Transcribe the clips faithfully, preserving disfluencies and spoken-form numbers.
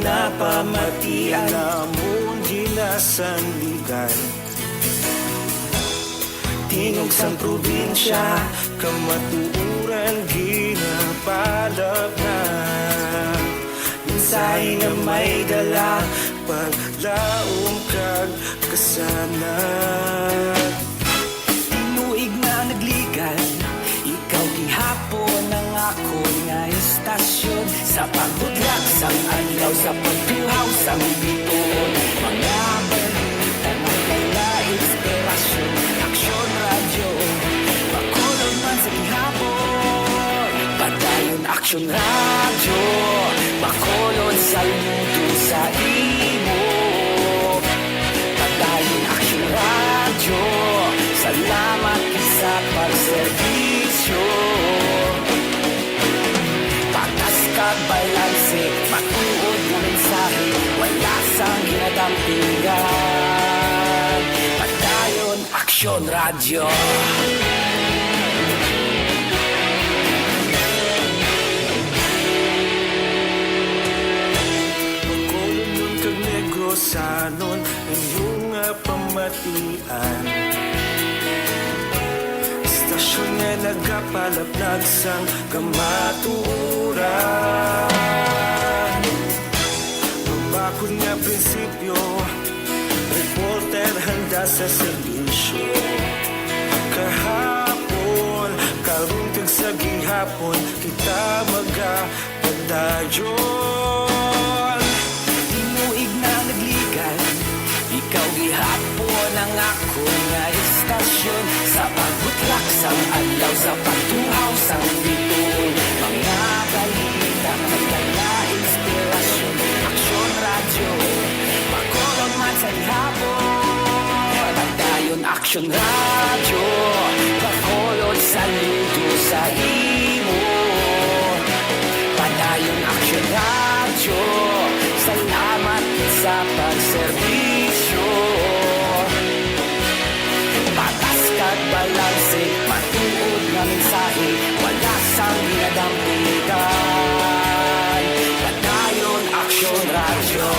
napamatian. Namon ginasandigan. Tingog sang probinsya, kamatuoran ginapalapnag. Mensahe nga may dala, paglaom kag kasanag. Tinuig nga nagligan, ikaw gihapon ang akon nga istasyon. Sa pagbutlak sang adlaw, sa pagtuhaw sang bituon, mga balita nga dala inspirasyon. Aksyon Radyo, Bacolod man sa gihapon. Padayon Aksyon Radyo, Bacolod, saludo sa imo. Padayon Aksyon Radyo, salamat sa pagserbisyo. Patas kag balanse, matuod nga mensahe, wala sang ginadampingan. Padayon Aksyon Radyo. Bacolodnon kag Negrosanon, inyo nga pamatian. Istasyon nga nagapalapnag sang kamatuoran. Mabakod nga prinsipyo, reporter handa sa serbisyo. Kahapon, karon, kag sa gihapon, kita magapadayon. Tinuig nga nagligan, ikaw gihapon ang akon nga istasyon. Sa pagbutlak sang adlaw, sa pagtuhaw sang bituon, mga balita nga dala inspirasyon. Aksyon Radyo, Bacolod man sa gihapon. Padayon Aksyon Radyo, Bacolod, saludo sa imo. Padayon Aksyon Radyo, salamat sa pagserbisyo. Patas kag balanse, matuod nga mensahe, wala sang ginadampigan. Padayon Aksyon Radyo.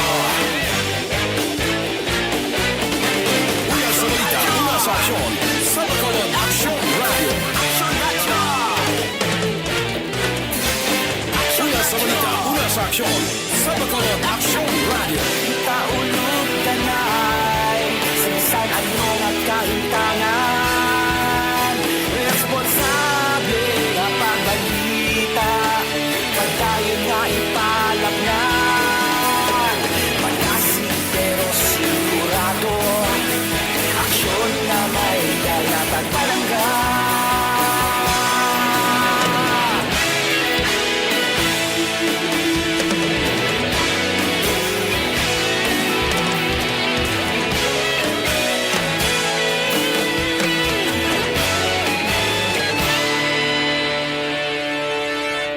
Una sa balita, una sa aksyon, sa Bacolod Aksyon Radyo. Aksyon Radyo! Una sa balita, una sa aksyon, sa Bacolod Aksyon Radyo. Kita ulog tanay, sa bisan ano nga kahimtangan. Responsable nga pagbalita, padayon nga ipalapngan. Malasig pero sigurado, aksyon nga may dala kag palangga.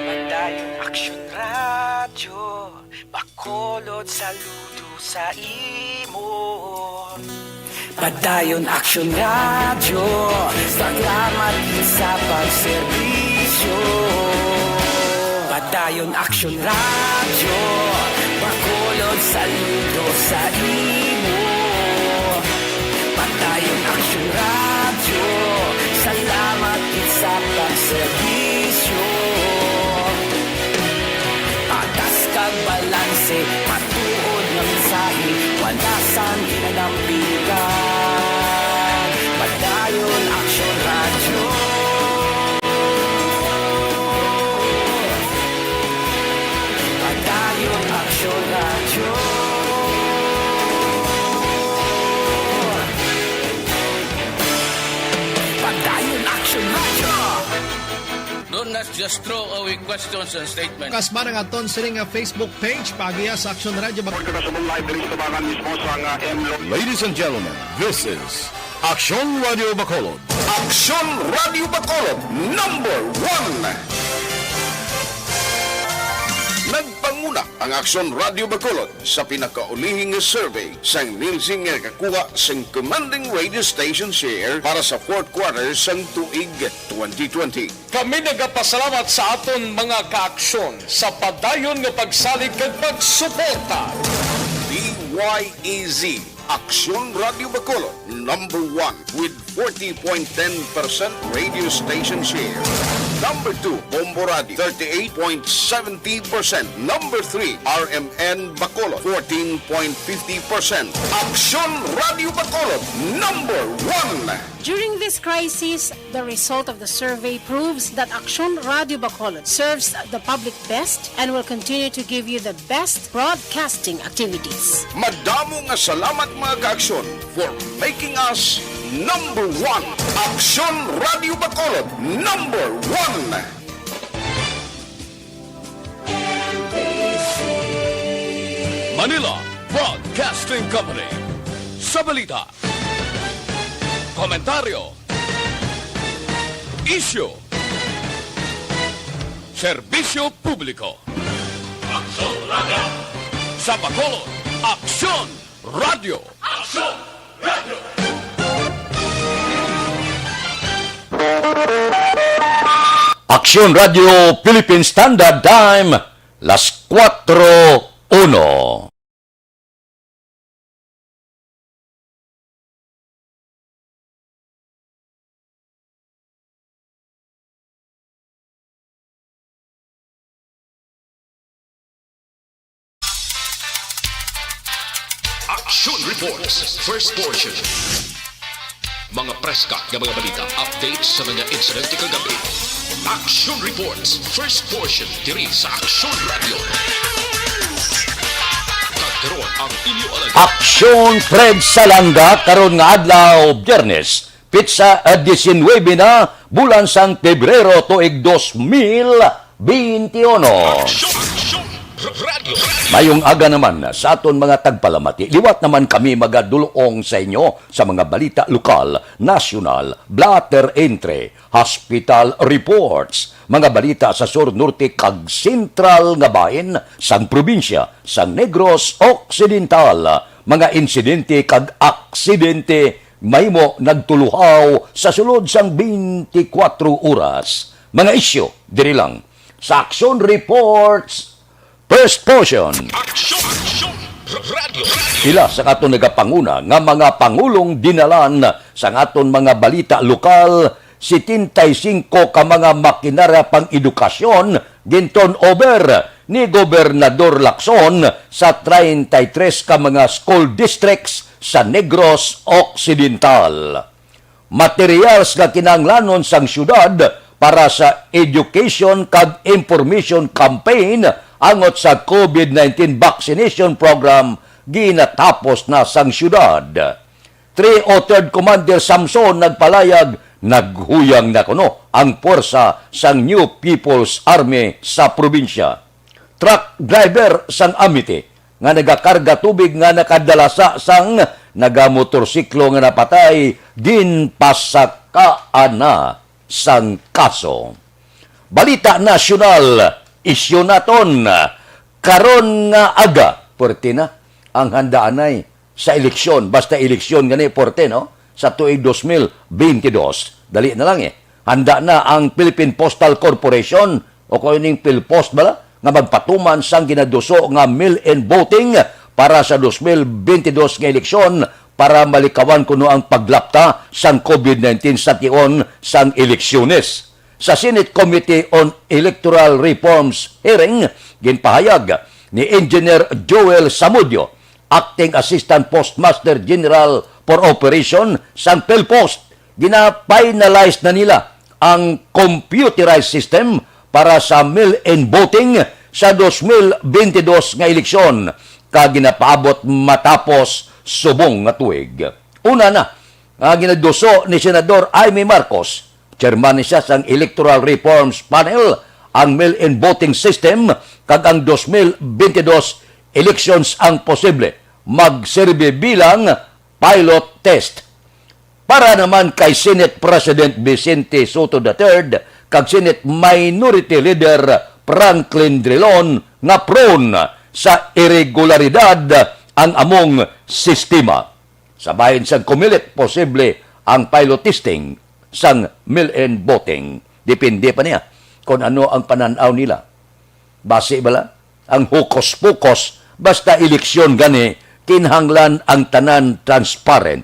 Padayon Aksyon Radyo, Bacolod, saludo sa imo. Padayon Aksyon Radyo, salamat sa pagserbisyo. Padayon Aksyon Radyo, Bacolod, saludo sa imo. Padayon Aksyon Radyo, salamat sa pagserbisyo. Patas kag balanse, matuod nga mensahe, wala sang ginadampigan. Padayon Aksyon Radyo. Padayon Aksyon Radyo. Padayon Aksyon Radyo. Do not just throw away questions and statements. Kasba nga aton sini nga Facebook page, paagiha sa Aksyon Radyo Bak- Pagkakasubong live diri sa tabangan mismo sa nga M Lo- Ladies and gentlemen, this is Aksyon Radyo Bacolod. Aksyon Radyo Bacolod, number one. Nagpangu- Una ang Aksyon Radio Bacolod sa pinakaulihi nga survey sang Nielsen nga nakakuha sang commanding radio station share para sa fourth quarter sang tuig twenty twenty. Kami nagapasalamat sa aton mga kaaksyon sa padayon nga pagsalig kag pagsuporta. D Y E Z, Aksyon Radio Bacolod, number one with forty point ten percent radio station share. Number two, Bombo Radio, thirty-eight point seventy percent. Number three, R M N Bacolod, fourteen point fifty percent. Aksyon Radio Bacolod, number one. During this crisis, the result of the survey proves that Aksyon Radio Bacolod serves the public best and will continue to give you the best broadcasting activities. Madamo nga salamat, mga kaaksyon, for making us number one. Aksyon Radio Bacolod, number one. Manila Broadcasting Company. Sa balita, komentaryo, isyu, serbisyo publiko. Aksyon Radio. Sa Bacolod, Aksyon Radio. Aksyon Radio. Aksyon Radio Philippine Standard Time, las cuatro uno. Action Reports, first portion. Mga preska nga mga balita, updates sa mga insidente kagabi. Action Reports, first portion, diri sa Action Radio. Kag karon ang inyo alagad. Aksyon Fred Salanga karon nga adlaw, Biyernes, pitsa, ah, diecinuebe na, bulan sang Pebrero, tuig dos mil beintiuno. Aksyon, Aksyon Radio. Mayong aga naman sa aton mga tagpalamati. Liwat naman kami magadul-ong sa inyo sa mga balita lokal, nasyonal, blotter entry, hospital reports, mga balita sa sur, norte, kag sentral nga bahin sang probinsya sang Negros Occidental, mga insidente kag aksidente mahimo nagtuluhaw sa sulod sang twenty-four oras, mga isyu diri lang sa Action Reports, first portion. Action, Action Radio. Pila sa aton nagapanguna nga mga pangulong dinalan sa aton mga balita lokal, setenta y cinco ka mga makinarya pang-edukasyon gin-turn over ni Gobernador Lacson sa treinta y tres ka mga school districts sa Negros Occidental. Materials nga kinahanglanon sang siyudad para sa education kag information campaign angot sa COVID nineteen vaccination program ginatapos na sang siyudad. Three oh third Commander Samson nagpalayag, naghuyang na kuno ang puwersa sang New People's Army sa probinsya. Truck driver sang Amite nga nagakarga tubig nga nakadalasa sang nagamotorsiklo nga napatay, ginpasakaan na sang kaso. Balita nasyonal, isyu naton. Karon nga aga, puwerte na ang handaanay sa eleksyon. Basta eleksyon gani, puwerte, no? Sa tuig dos mil bentidós. Dali na lang, eh. Handa na ang Philippine Postal Corporation, o kung ning PhilPost bala, nga magpatuman sang ginaduso nga mail-in voting para sa dos mil bentidós nga eleksyon para malikawan kuno ang paglapta sang COVID nineteen sa tion sang eleksyones. Sa Senate Committee on Electoral Reforms hearing, ginpahayag ni Engineer Joel Samudio, Acting Assistant Postmaster General for Operation sang PhilPost, gina-finalize na nila ang computerized system para sa mail-in voting sa dos mil bentidós nga eleksyon, kag ginapaabot matapos subong nga tuig. Una na nga ginaduso ni Senador Imee Marcos, chairman ni siya sang Electoral Reforms Panel, ang mail-in voting system, kag ang dos mil bentidós elections ang posible magserbi bilang pilot test. Para naman kay Senate President Vicente Sotto the third kag Senate Minority Leader Franklin Drilon nga prone sa iregularidad ang among sistema. Sa bahin sang Comelec, posible ang pilot testing sang mail-in voting. Depende pa niya kung ano ang panan-aw nila. Basi bala ang hokus-pokus, basta eleksyon gani, kinahanglan ang tanan transparent.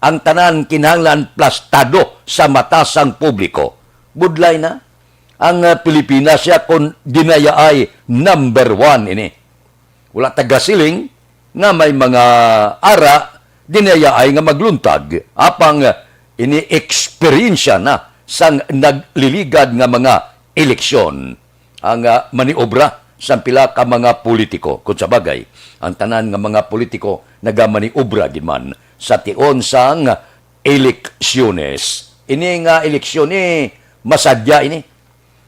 Ang tanan kinahanglan plastado sa mata sang publiko. Budlay na, ang, ah, Pilipinas siya kon dinayaay number one ini. Wala ta gasiling nga may mga ara dinayaay nga magluntag, apang ini eksperyensya na sang nagliligad nga mga eleksyon ang, ah, maniobra sang pila ka mga politiko. Kung sa bagay, ang tanan nga mga politiko nagamaniobra gid man sa tion sang eleksyones. Ini nga eleksyon, eh, masadya ini.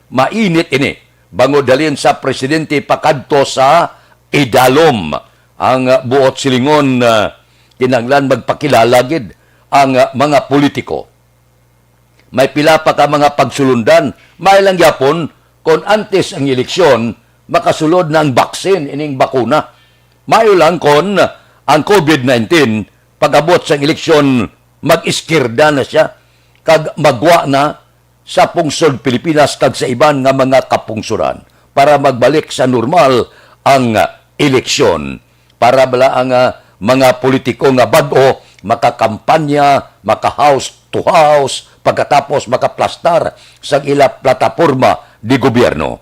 Mainit ini, bangod halin sa presidente pakadto sa idalom. Ang, ah, buot silingon, ah, kinahanglan magpakilala gid ang, ah, mga politiko. May pila pa ka mga pagsulundan. May lang gyapon kon antes ang eleksyon, makasulod na ang baksin, ining bakuna. Maayo lang kon ang covid nineteen, pag-abot sang eleksyon, mag-iskirda na siya kag magwa na sa pungsod Pilipinas kag sa iban nga mga kapungsoran para magbalik sa normal ang eleksyon, para bala ang, ah, mga politiko nga bag-o makakampanya, maka house to house, pagkatapos makaplastar sa ila plataporma di gobyerno.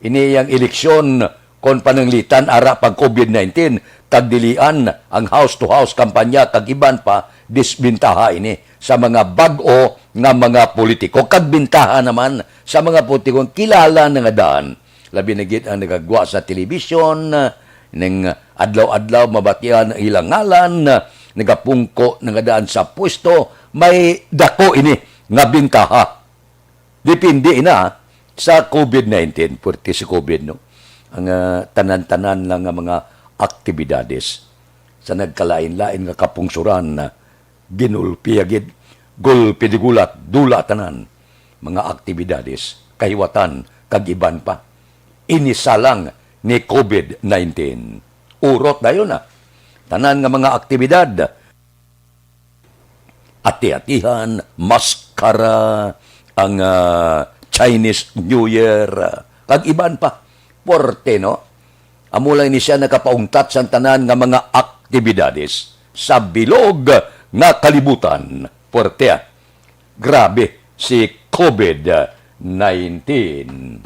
Ini ang eleksyon kon pananglitan ara pag covid nineteen, kag dilian ang house to house kampanya kag iban pa, disbintaha ini sa mga bag-o nga mga politiko, kag bintaha naman sa mga politiko nga kilala na nga daan, labi na gid ang nagagwa sa telebisyon, ning adlaw-adlaw mabatian ang ilang ngalan, nagapungko na nga daan sa pwesto, may dako ini nga bintaha. Depende ina sa covid nineteen, puwerte si covid, no? Ang, ah, tanan-tanan lang nga mga aktibidades sa nagkalain-lain nga kapungsoran na ginulpi agid, gulpi di gulat, dula tanan, mga aktibidades, kahiwatan, kag iban pa. Inisalang ni covid nineteen. Urot dayon na. Tanan nga mga aktibidad, ati-atihan, maskara, ang, ah, Chinese New Year, ah, kag iban pa. Puwerte, no? Amo lang ni siya nakapaungtat sang tanan nga mga aktibidades sa bilog nga kalibutan. Puwerte, ah. Grabe si covid nineteen.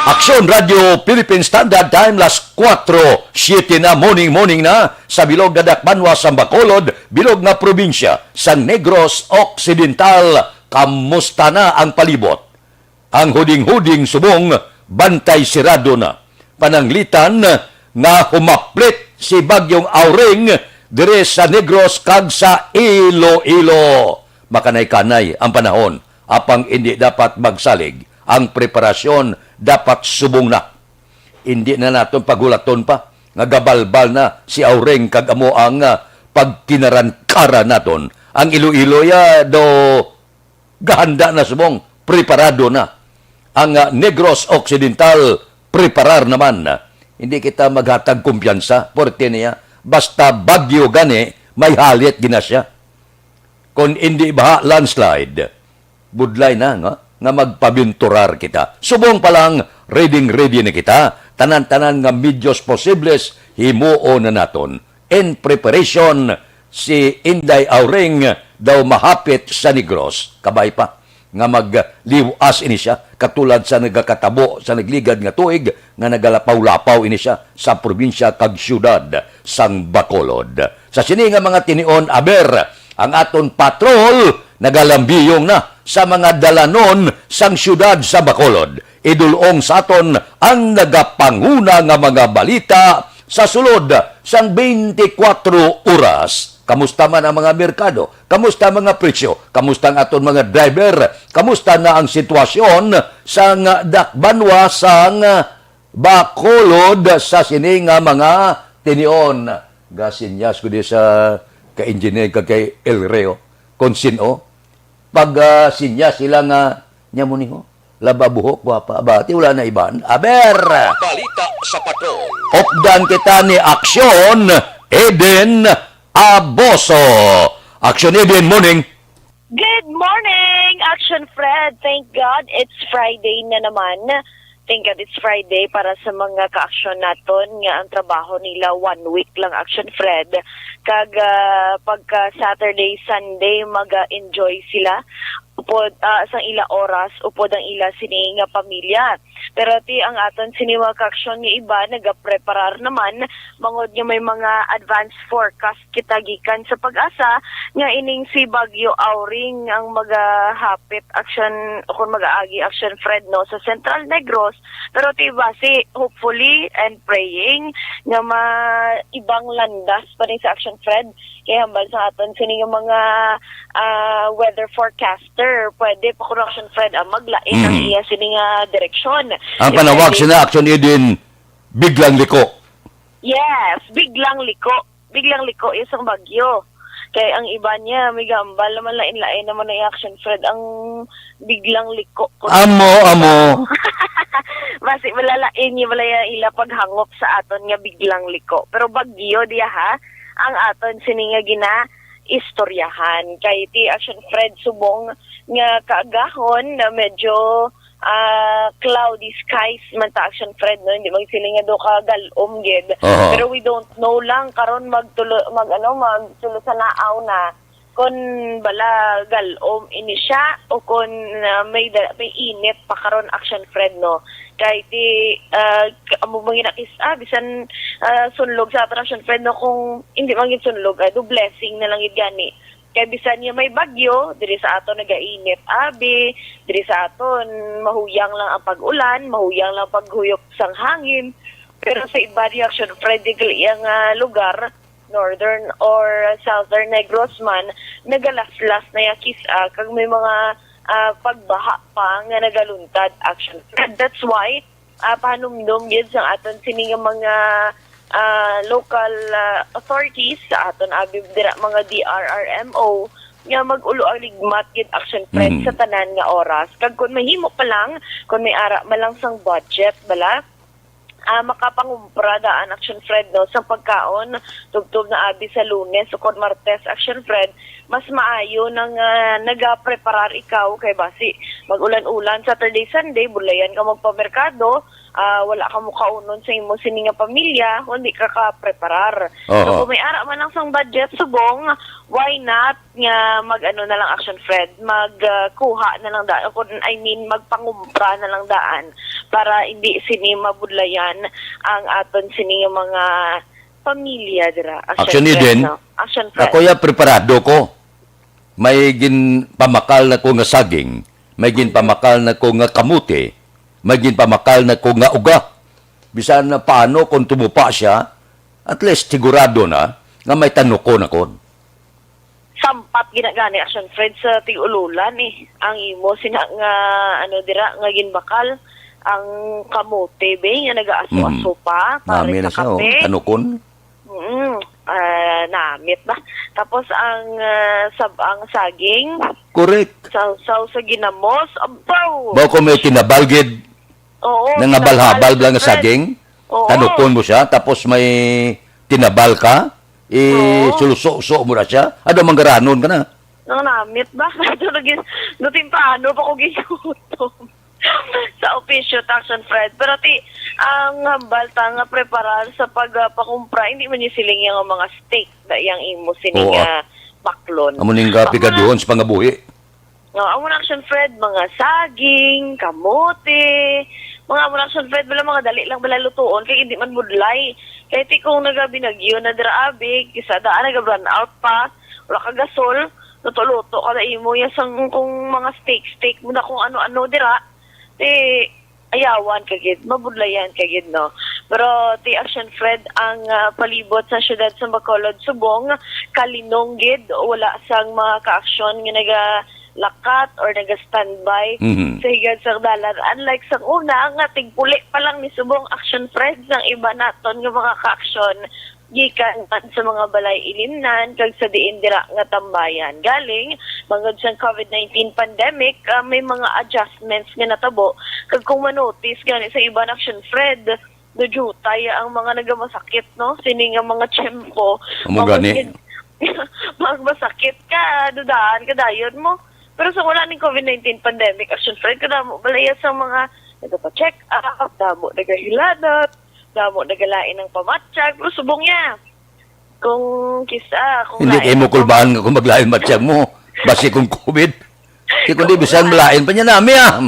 Aksyon Radio Philippine Standard Time, las kuwatro siete na, morning, morning na sa bilog nga dakbanwa sang Bacolod, bilog nga probinsya sang Negros Occidental. Kamusta na ang palibot? Ang huding-huding subong bantay sirado na. Pananglitan nga humaplit si Bagyong Auring diri sa Negros kag sa Iloilo. Makanay-kanay ang panahon, apang indi dapat magsalig. Ang preparasyon dapat subong na. Indi na naton paghulaton pa nga gabalbal na si Auring kag amo ang, ah, pagkinarangkaran naton. Ang Iloilo ya do gahanda na subong, preparado na. Ang, ah, Negros Occidental, preparar naman. Hindi kita maghatag kumpiyansa, puwerte niya. Basta bagyo gani, may halit gina siya. Kon indi baha, landslide, budlay na nga, nga magpabinturar kita. Subong pa lang, ready-ready na kita. Tanan-tanan nga medios posibles, himuon na naton. In preparation, si Inday Auring daw mahapit sa Negros. Kabay pa nga magliw-as ini siya, katulad sa nagakatabo sa nagligad nga tuig nga nagalapaw-lapaw ini siya sa probinsya kag siyudad sang Bacolod. Sa sini nga mga tinion, aber, ang aton patrol nagalambiyong na sa mga dalanon sang siyudad sa Bacolod. Idul-ong sa aton ang nagapanguna nga mga balita sa sulod sang twenty-four oras. Kamusta man ang mga merkado? Kamusta ang mga presyo? Kamusta ang aton mga driver? Kamusta na ang sitwasyon sang dakbanwa sang Bacolod sa sini nga mga tinion? Gasinyas ko di sa ka-engineer kag kay El Reo. Kung sin-o, pag, ah, sinyas sila nga, nya mo ni ho. Laba buhok, gwapa. Aba, ti wala na iban. Aber! Balita sa Patrol. Updan kita ni Aksyon Eden Aboso. Aksyon Eden, morning. Good morning, Action Fred. Thank God it's Friday na naman. Thank God it's Friday para sa mga ka-aksyon naton nga ang trabaho nila one week lang, Action Fred. Kag, ah, pagka Saturday, Sunday, mag-enjoy sila upod, ah, sang ila oras, upod ang ila sini nga pamilya. Pero ti ang aton sini mga ka-aksyon nga iba nagapreparar naman, mangod nga may mga advance forecast kita gikan sa PAGASA nga ining si Bagyo Auring ang magahapit, Action, o kung mag-aagi, Action Fred, no, sa Central Negros. Pero ti basi, hopefully and praying nga maibang landas pa rin sa, Action Fred. Kay hambal sa aton sini nga mga, ah, weather forecaster, pwede pa kuno, Action Fred, ah, maglain ang Mhm. iya sini nga direksyon. Ang If panawag pwede sina, Action Eden, biglang liko. Yes, biglang liko. Biglang liko isang bagyo. Kay ang iba niya, may gambal naman, lain-lain naman ang, Action Fred, ang biglang liko. Amo, amo. Basi malalain niya, wala ya ila paghangop sa aton nga biglang liko. Pero bagyo diya, ha, ang aton sini nga ginaistoryahan. Kay ti, Action Fred, subong nga kaagahon na medyo, ah, cloudy skies man ta, Action Fred, no? Hindi magsiling nga do ka galom gid. Oho. Pero we don't know lang karon magtulo, mag, ano, magtulo sa naaw na kon bala galom ini siya o kon, ah, may da-, may init pa karon, Action Fred, no? Kay ti, ah, k-, amo mga nakis-, ah, bisan, ah, sunlog sa aton, Action Fred, no? Kung hindi man gid sunlog, ah, do blessing na lang gid gani. Kay bisan nga may bagyo, diri sa aton nagainit abi, diri sa aton mahuyang lang ang pag-ulan, mahuyang lang paghuyop sang hangin. Pero sa iba, Action Fred, diri iyang, ah, lugar, Northern or Southern Negros man, nagalaslas na ya kis-a, kag may mga, ah, pagbaha pa nga nagaluntad, Action Fred. That's why, ah, pahanumdom gyud sang aton sini nga mga, ah, local, ah, authorities sa aton abi dira, mga D R R M O, nga mag-ulo ang ligmat gyud, Action Fred, Mhm. sa tanan nga oras. Kag kung mahimo pa lang, kung may ara man lang sang budget, bala, ah, makapangumpra daan, Action Fred, no, sa pagkaon, tubtob na abi sa Lunes o kon Martes, Action Fred, mas maayo nang, ah, nagapreparar ikaw kay basi mag-ulan-ulan Saturday, Sunday, bulayan ka magpamerkado, ah, wala ka mukaunon sa imo sini nga pamilya, kundi ka kapreparar. So, Oho. kung may ara man lang sang budget, subong, why not nga mag-ano na lang, Action Fred, mag, ah, kuha na lang daan, kung, I mean, magpangumpra na lang daan para hindi sini mabudlayan ang aton sini nga mga pamilya dira. Action Fred, Eden, no? Action Fred. Ako ya, preparado ko. May ginpamakal na ko nga saging, may ginpamakal na ko nga kamote, may ginpamakal na ko nga uga. Bisan na paano, kung tumupa siya, at least sigurado na nga may tanukon ako. Sampat ginagani, Action Fred, sa tig-ululan, eh. Ang imo sina nga, ano, dira, nga ginbakal, ang kamote, be, nga nagaaso-aso Mm. pa, pare Nami na sa siya, oh. kape. Tanukon. Mm, ah, namit ba? Tapos ang, ah, sab-, ang saging, Correct. Sawsaw sa ginamos, abaw! Ba ko may tinabal gid Oo, na nga tinabal, balhabal lang nga Action Fred. saging? Oo. Tanukon mo siya, tapos may tinabal ka, Oo. isulo-suso mo na siya, ano, manggaranon ka na. Ang namit ba? Ito lagi, no, temprano pa ko gigutom. Sa official, Action Fred. Pero ti, ang hambal ta nga preparar sa pag, ah, pakumpra, hindi man yung siling yung mga steak na yung imo sining, Oo. ah, baklon. Amo ning, ah, Ang mga pigaduhon sa pangabuhi. No, amo na, Action Fred, mga saging, kamote, mga amo na, Action Fred, wala, mga dali lang bala lutuon, kay hindi man budlay. Kay ti kung nagabinagyo na dira abi, kisa daan nag-brownout pa, wala ka gasol, luto-luto ka na imo, ya sang kung mga steak, steak mo na kung ano-ano dira, ti ayawan ka gid, mabudlayan ka gid, no? Pero ti, Action Fred, ang, ah, palibot sa siyudad sa Bacolod, subong, kalinong gid, wala sang mga ka-aksyon nga nagalakat or naga-standby Mhm. sa higad sa dalan. Unlike sa una, nga tigpuli pa lang ni subong, Action Fred, sang iba naton nga mga ka-aksyon, gikan man sa mga balay ilimnan kag sa diin dira nga tambayan. Galing, bangod sa covid nineteen pandemic, ah, may mga adjustments nga natabo, kag kung manotice gani sa iban, Action Fred, dudutay ang mga nagamasakit, no? Sini nga mga tiyempo. Amo gani. Magmasakit ka, dudaan ka dayon mo. Pero sa wala ning covid nineteen pandemic, Action Fred, kadamo balaya sa mga nagapa-check up, damo nagahilanat, damo nagalain ang pamatyag, pero subong niya. Kung kisa, kung Hindi lain kay mo ang kulbahan nga kung maglain matyag mo. Basi kung covid. Di kundi bisan malain pa niya nami, ah.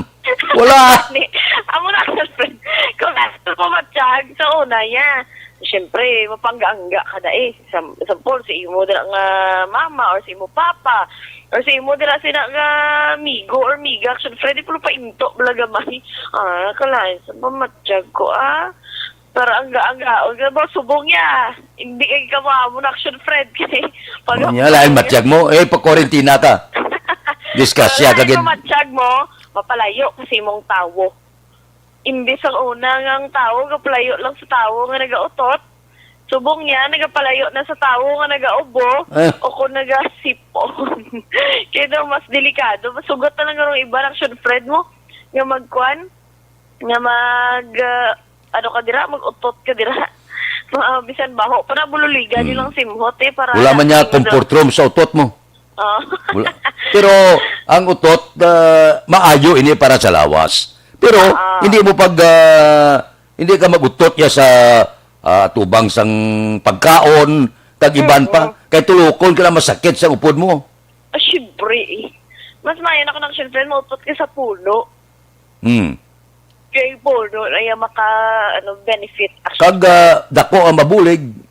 Wala. Ni, amo na, Action Fred. Kung nasa pamatyag sa una niya, siyempre, mapangga-angga ka na eh. Sam-, sampol, si imo dira nga mama or si imo papa or si imo dira sina nga amigo or miga, Action Fred, di pa painto bala gamay. Ah, kalain sa pamatyag ko, ah. Para ang gaang-gaon nga ba, subong niya. Hindi kay kamo amo na, Action Fred, kay pag Nya, lain matyag mo, eh, pa-quarantine ka. Disgrasya ka gid. Matyag mo, mapalayo kasi mong tawo. Imbis ang una nga ang tawo, kapalayo lang sa tawo nga nagautot, subong niya, nagapalayo na sa tawo nga nagaubo, Eh. o kung nagasipon. Kaya daw mas delikado, masugot na lang ang iba, Action Fred mo, nga magkwan, nga mag, ah, ano ka dira, mag-utot ka dira. Ma-, bisan baho pa na, bululigan Hmm. nilang simhot eh, para Wala man niya comfort room sa utot mo. Oh. Wala. Pero ang utot, ah, maayo ini para sa lawas. Pero Ah. hindi mo pag, ah, hindi ka mag-utot ya sa, ah, tubang sang pagkaon, kag iban pa. Mm-mm. Kay tulokon ka na masakit sa upod mo. Ah, syempre eh. Mas maayo na kung, Action Fred, mautot ka sa puno. Hmm. Kay puno na yung maka, ano, benefit, Action Fred. Kag, ah, dako ang mabulig.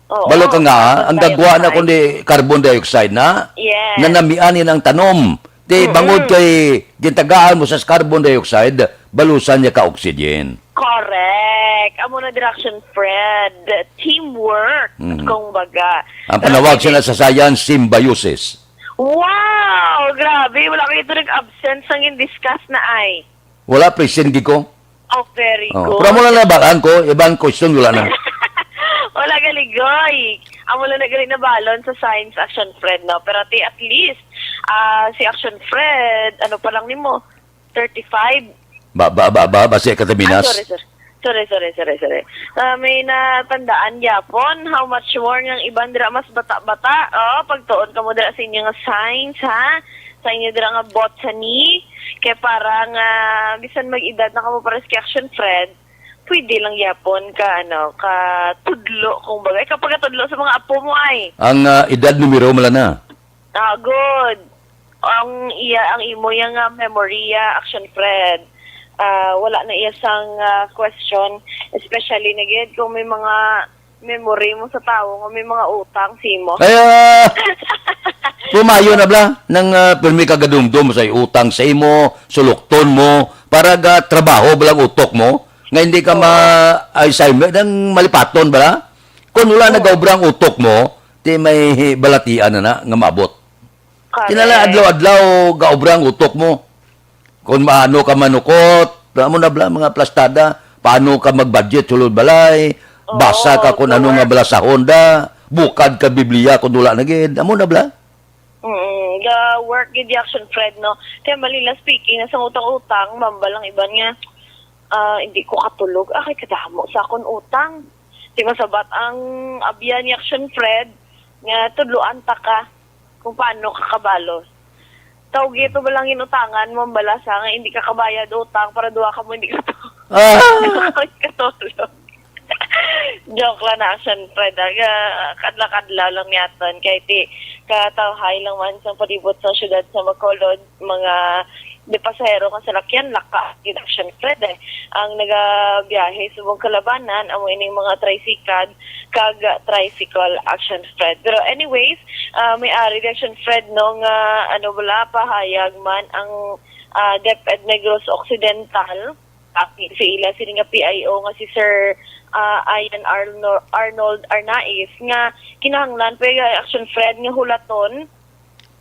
Oo, Balo ka nga, ang carbon dagwa na dioxide. Kundi carbon dioxide na, Yes. nanamian ni ang tanom. Ti Mm-mm. bangod kay gintagaan mo sa carbon dioxide, balusan niya ka oxygen. Correct. Amo na dira, Action Fred. Teamwork, Mm. kung baga. Ang panawag Pero sila sa science, symbiosis. Wow! Grabe, wala kayo ito nag-absent sang in-discuss na ay. Wala, present gid ko. Oh, very Oh, good. Pero amo lang na balaan ko, ibang question, wala na. Wala ka ligoy. Amo lang na gali na balon sa science, Action Fred, no? Pero ati, at least, ah, si Action Fred, ano pa lang nimo? Thirty-five? Ba, ba, ba, ba, basi ka Ah, taminas? sorry, sorry. Sorry, sorry, sorry, sorry. Ah, may natandaan gyapon, how much more nga ang iban dira mas bata-bata. Oh, pagtuon ka mo dira sa inyo nga science, ha? Sa inyo dira nga botany. Kaya para nga, bisan mag-edad na kamo pares kay Action Fred, pwede lang gyapon ka, ano, ka tudlo, kung bagay. Kapag tudlo sa mga apo mo ay. Ang, ah, edad numero, mala na. Ah, good. Ang iya, ang imo yang, ah, memory, ah, Action Fred. Ah, wala na iya sang, ah, question, especially na gid kung may mga memory mo sa tawo nga may mga utang sa imo. Ay, ah, pumayo na bala nang, ah, pirmi ka gadumdom sa utang sa imo, sulukton mo, para ga trabaho bala ang utok mo, nga hindi ka Oo. ma-, Alzheimer, nang malipaton bala. Kung wala Oo. nagaobra ang utok mo, di may balatian na na nga maabot. Correct. Kinala adlaw-adlaw gaobra ang utok mo. Kung maano ka manukot, amo na bala, mga plastada, paano ka mag-budget sulod balay, Oo, basa ka kung ano nga ga-work. Bala sa Honda, bukad ka Biblia kung wala na gid, amo na bala. Mm, ga-work gid di Action Fred, no? Kaya mali lang speaking, sa utang-utang, mambal ang iban nga, ah, hindi ko katulog, ah, kay kadamo sa akon utang. Di masabat ang abyan ni Action Fred, nga tudloan ta ka. Kung paano ka kabalo. Tawgi ito ba lang inutangan mo, ang balasa nga hindi ka kabayad utang para duha ka mo hindi ka to-, Ah! katulog. Joke lang na, Action Fred, ah. Ga-, kadla-kadla lang niyaton. Kay ti, katawhay lang man sa palibot sa syudad sa Bacolod, mga di pasahero nga salakyan, laka, gid, Action Fred, eh. Ang nagabiyahe subong kalabanan, amo ining mga tricycad, kag tricycle, Action Fred. Pero anyways, ah, may ari di, Action Fred, no, nga, ano bala, pahayag man ang, ah, DepEd Negros Occidental. Kapi sa ila sini nga P I O nga si Sir, ah, Ian Arno-, Arnold Arnaiz nga kinahanglan pa, Action Fred, nga hulaton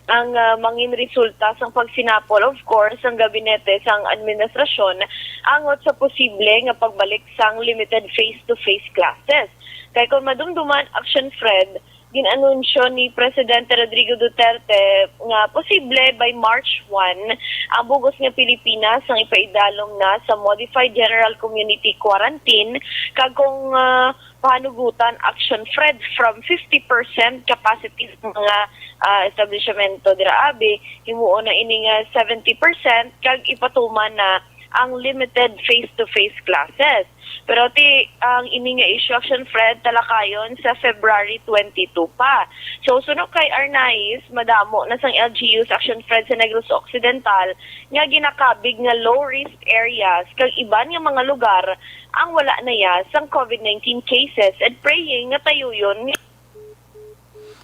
ang ah, mangin resulta sang pagsinapol, of course, sang gabinete sang administrasyon angot sa posible nga pagbalik sang limited face-to-face classes. Kay kung madumduman, Action Fred, gin-anunsyo ni Presidente Rodrigo Duterte nga posible by March one ang bug-os nga Pilipinas ang ipaidalom na sa Modified General Community Quarantine, kag kung ah, pahanugutan, Action Fred, from fifty percent capacity sa mga ah, establishmento dira abi, himuon na ini nga seventy percent kag ipatuman na ang limited face-to-face classes. Pero ti ang ini nga issue, Action Fred, talakayon sa February twenty-two pa. So, suno kay Arnaiz, madamo na sang L G Us, Action Fred, sa Negros Occidental nga ginakabig nga low-risk areas kag iban nga mga lugar ang wala na ya sang COVID nineteen cases, and praying nga tayuyon.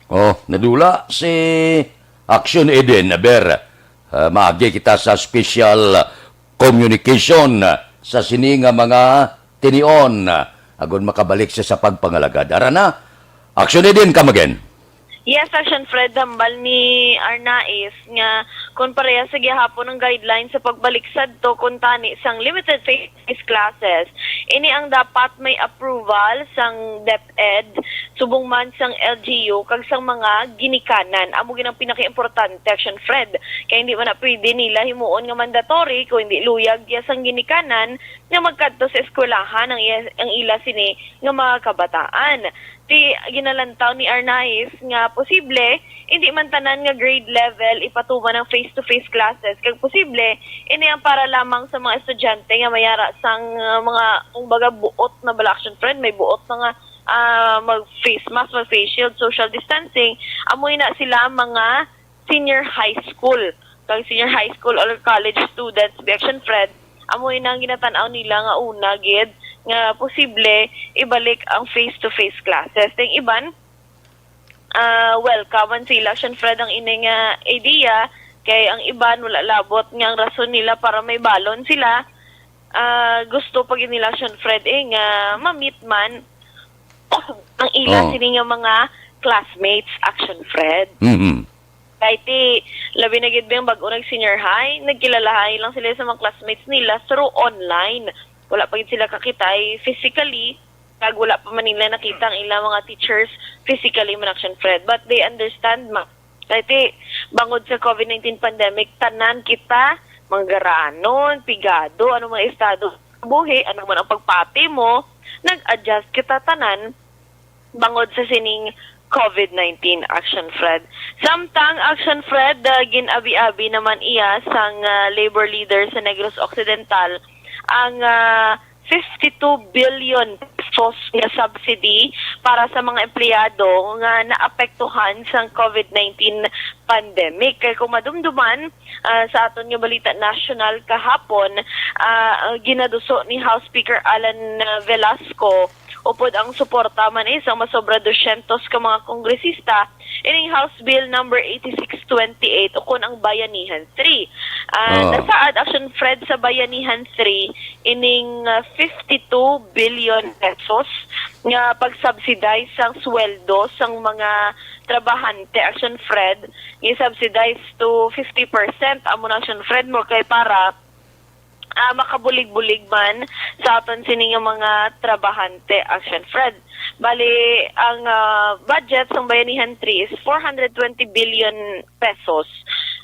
Oh, nadula si Action Eden. Aber, ah, maagi kita sa special communication sa sini nga mga tinion, agon makabalik siya sa pagpangalagad. Ara na, Action Eden, come again. Yes, Action Fred, hambal ni Arnaiz nga kung pareha sa gihapon ang guidelines sa pagbalik sadto kuntani sang limited face-to-face classes, ini ang dapat may approval sang DepEd, subong man sang L G U kag sang mga ginikanan. Amo gid ang pinakaimportante, Action Fred, kay hindi man na pwede nila himuon nga mandatory kung hindi luyag ya sang ginikanan nga magkadto sa eskwelahan ang, iya- ang ila sini nga mga kabataan. Ti ginalantaw ni Arnaiz nga posible hindi man tanan nga grade level ipatuman ang face-to-face classes, kag posible ini ang para lamang sa mga estudyante nga may ara sang uh, mga, kumbaga, buot na bala, Action Fred, may buot na nga ah, mag face mask, mag face shield, social distancing. Amoy na sila mga senior high school, kag senior high school or college students, bi, Action Fred, amoy na ang ginatan-aw nila nga una gid nga posible ibalik ang face-to-face classes. Ting iban, ah, welcome man sila, Action Fred, ang ini nga idea, kay ang iban wala labot nga ang rason nila para may balon sila. Ah, gusto pa gid nila, Action Fred, eh, nga ma-meet man ang ila Oh. sini nga mga classmates, Action Fred. Mhm. Kay ti, labi na gid ba yung bago nag-senior high, nagkilalahay lang sila sa mga classmates nila through online. Wala pa gid sila kakitay physically, kag wala pa man nila nakita ang ilang mga teachers physically man, Action Fred. But they understand, ma. Kay ti, bangod sa COVID nineteen pandemic, tanan kita, mga garaanon, pigado, anong mga estado sa buhi, anong man ang pagpati mo, nag-adjust kita tanan bangod sa sining COVID nineteen, Action Fred. Samtang, Action Fred, ah, gin-abi-abi naman iya sang ah, labor leader sa Negros Occidental ang ah, fifty-two billion pesos nga subsidy para sa mga empleyado nga naapektuhan sang COVID nineteen pandemic. Kay kung madumduman, ah, sa aton nga balita nasyonal kahapon, ah, ginaduso ni House Speaker Alan ah, Velasco upod ang suporta man, eh, sang masobra dosyentos ka mga kongresista ining House Bill number eighty-six twenty-eight, ukon ang Bayanihan three. Ah, Ah. Nasaad, Action Fred, sa Bayanihan three ining ah, fifty-two billion pesos nga pag-subsidize sang sweldo sang mga trabahante, Action Fred, i-subsidize to fifty percent. Amo na, Action Fred, mo kay para ah, makabulig-bulig man sa aton sini nga mga trabahante, Action Fred. Bali, ang ah, budget sang Bayanihan three is four hundred twenty billion pesos.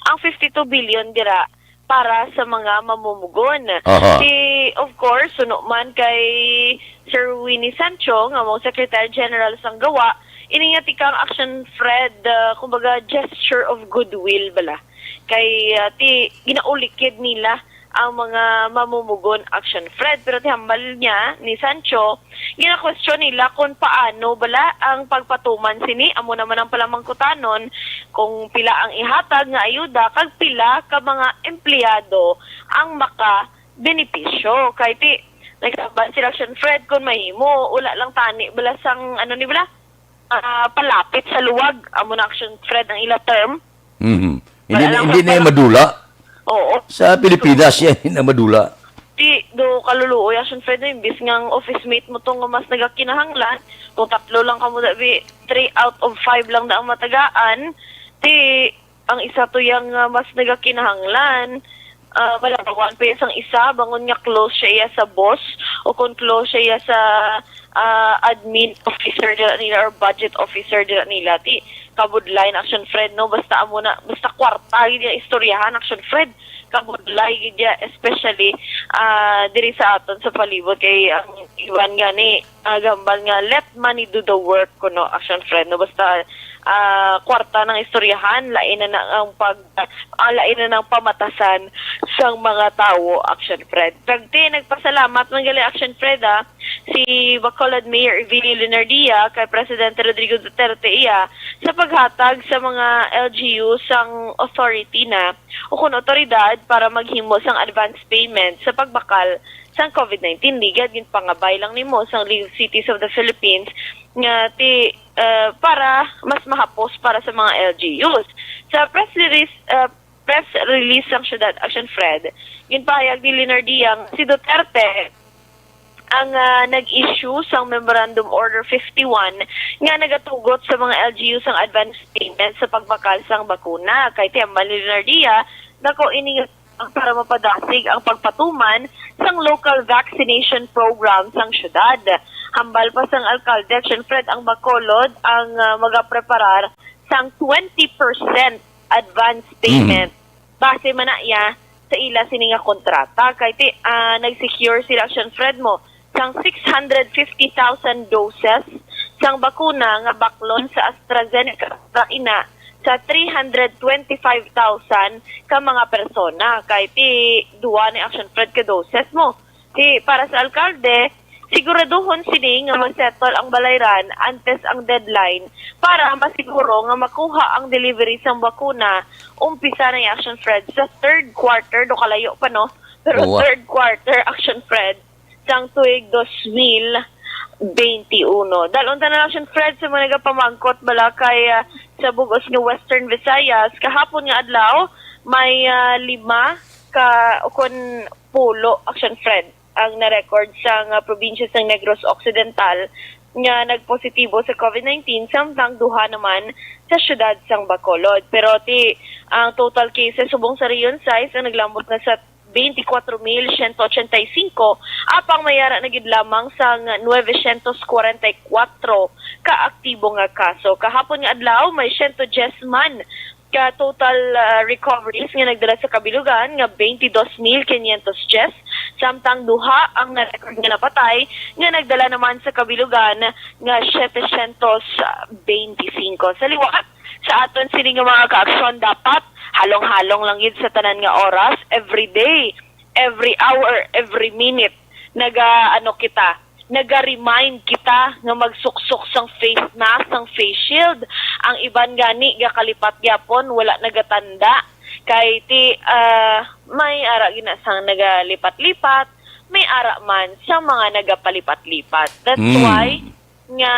Ang fifty-two billion dira para sa mga mamumugon. Aha. Si, of course, suno man kay Sir Winnie Sancho, nga mong Secretary General sang Gawa, ini nga tikang, Action Fred, ah, kumbaga, gesture of goodwill bala. Kay ah, ti ginaulikid nila ang mga mamumugon, Action Fred. Pero ti hambal niya ni Sancho, gina-question nila kung paano bala ang pagpatuman sini. Amo naman ang palamangkutanon kung pila ang ihatag nga ayuda kag pila ka mga empleyado ang maka-benepisyo. Kay ti naghambal sila, Action Fred, kung mahimo, wala lang tani bala sang, ano ni bala, ah, palapit sa luwag. Amo na, Action Fred, ang ila term. Mhm. Hindi, Wala na, lang hindi na pala. Madula. Oo. Sa Pilipinas, yan na madula. Ti, do kaluluoy, Action Fred, no, imbis nga ang office mate mo to nga mas nagakinahanglan, kung tatlo lang kamo, dabi, three out of five lang na ang matagaan, ti, ang isa to yang, ah, mas nagakinahanglan, ah, malabawan pa iya sang isa, bangon nga close siya iya sa boss, o kon close siya iya sa, ah, admin officer dira nila or budget officer dira nila. Ti, kabudlay na, Action Fred, no? Basta amo na, basta kwarta gid iya istoryahan, Action Fred. Kabudlay gid iya, especially, ah, diri sa aton sa palibot, kay ang iban gani, ah, gambal nga, "Let money do the work," kuno, Action Fred, no? Basta, ah, kwarta nang istoryahan, lain na na ang pag, ah, lain na nang pamatasan sang mga tawo, Action Fred. Kag ti, nagpasalamat man gali, Action Fred, ah, si Bacolod Mayor Evelio Leonardia kay Presidente Rodrigo Duterte iya sa paghatag sa mga L G U sang authority na o kon awtoridad para maghimo sang advance payment sa pagbakal sang COVID nineteen. Ligad, ginpangabay lang nimo sang League of Cities of the Philippines nga ti, eh, para mas mahapos para sa mga L G Us. Sa press release, eh, press release sang Syudad Action Fred, ginpahayag ni Leonardia nga si Duterte ang, ah, nag-issue sang Memorandum Order fifty-one nga nagatugot sa mga L G U sang advance payment sa pagbakal sang bakuna. Kay ti, hambal ni Leonardia, dako ini nga para mapadasig ang pagpatuman sang local vaccination program sang syudad. Hambal pa sang alkalde, Action Fred, ang Bacolod ang, ah, magapreparar sang twenty percent advance payment. Base man na iya sa ila sini nga kontrata. Kay ti, ah, nag-secure sila, Action Fred, mo sang six hundred fifty thousand doses sang bakuna nga baklon sa AstraZeneca, ina sa three hundred twenty-five thousand ka mga persona. Kay ti, duwa ni, Action Fred, ka doses mo. Ti, para sa alkalde, siguraduhon sini nga ma-settle ang balayran antes ang deadline para masiguro nga makuha ang delivery sang bakuna. Umpisa na ang, Action Fred, sa third quarter, do kalayo pa, no? Pero Owa. Third quarter, Action Fred, sang tuig dos mil beintiuno. Dalon ta na lang, Action Fred, sa mga nagapamangkot bala kay, ah, sa bug-os nga Western Visayas. Kahapon nga adlaw, may, ah, lima ka, o kon pulo, Action Fred, ang na-record sang, ah, probinsya sang Negros Occidental nga nagpositibo sa COVID nineteen, samtang duha naman sa siyudad sang Bacolod. Pero ti, ang total cases subong sa Region sais ang naglambot na sa twenty-four mil siyento ochenta y cinco, apang may ara na gid lamang sang nueve cientos kwarenta y kuwatro ka aktibo nga kaso. Kahapon nga adlaw, may siyento dyes man ka total, ah, recoveries nga nagdala sa kabilugan nga twenty-two mil quinientos diyes, samtang duha ang na-record nga napatay nga nagdala naman sa kabilugan nga setecientos beintisinko. Sa liwat, sa aton sini nga mga kaaksyon, dapat halong-halong lang gid sa tanan nga oras, every day, every hour, every minute, naga-, ano kita, naga-remind kita nga magsuksok sang face mask, sang face shield. Ang iban gani gakalipat gyapon, wala nagatanda. Kay ti, ah, may ara gina sang nagalipat-lipat, may ara man sa mga nagapalipat-lipat. That's Mm. why nga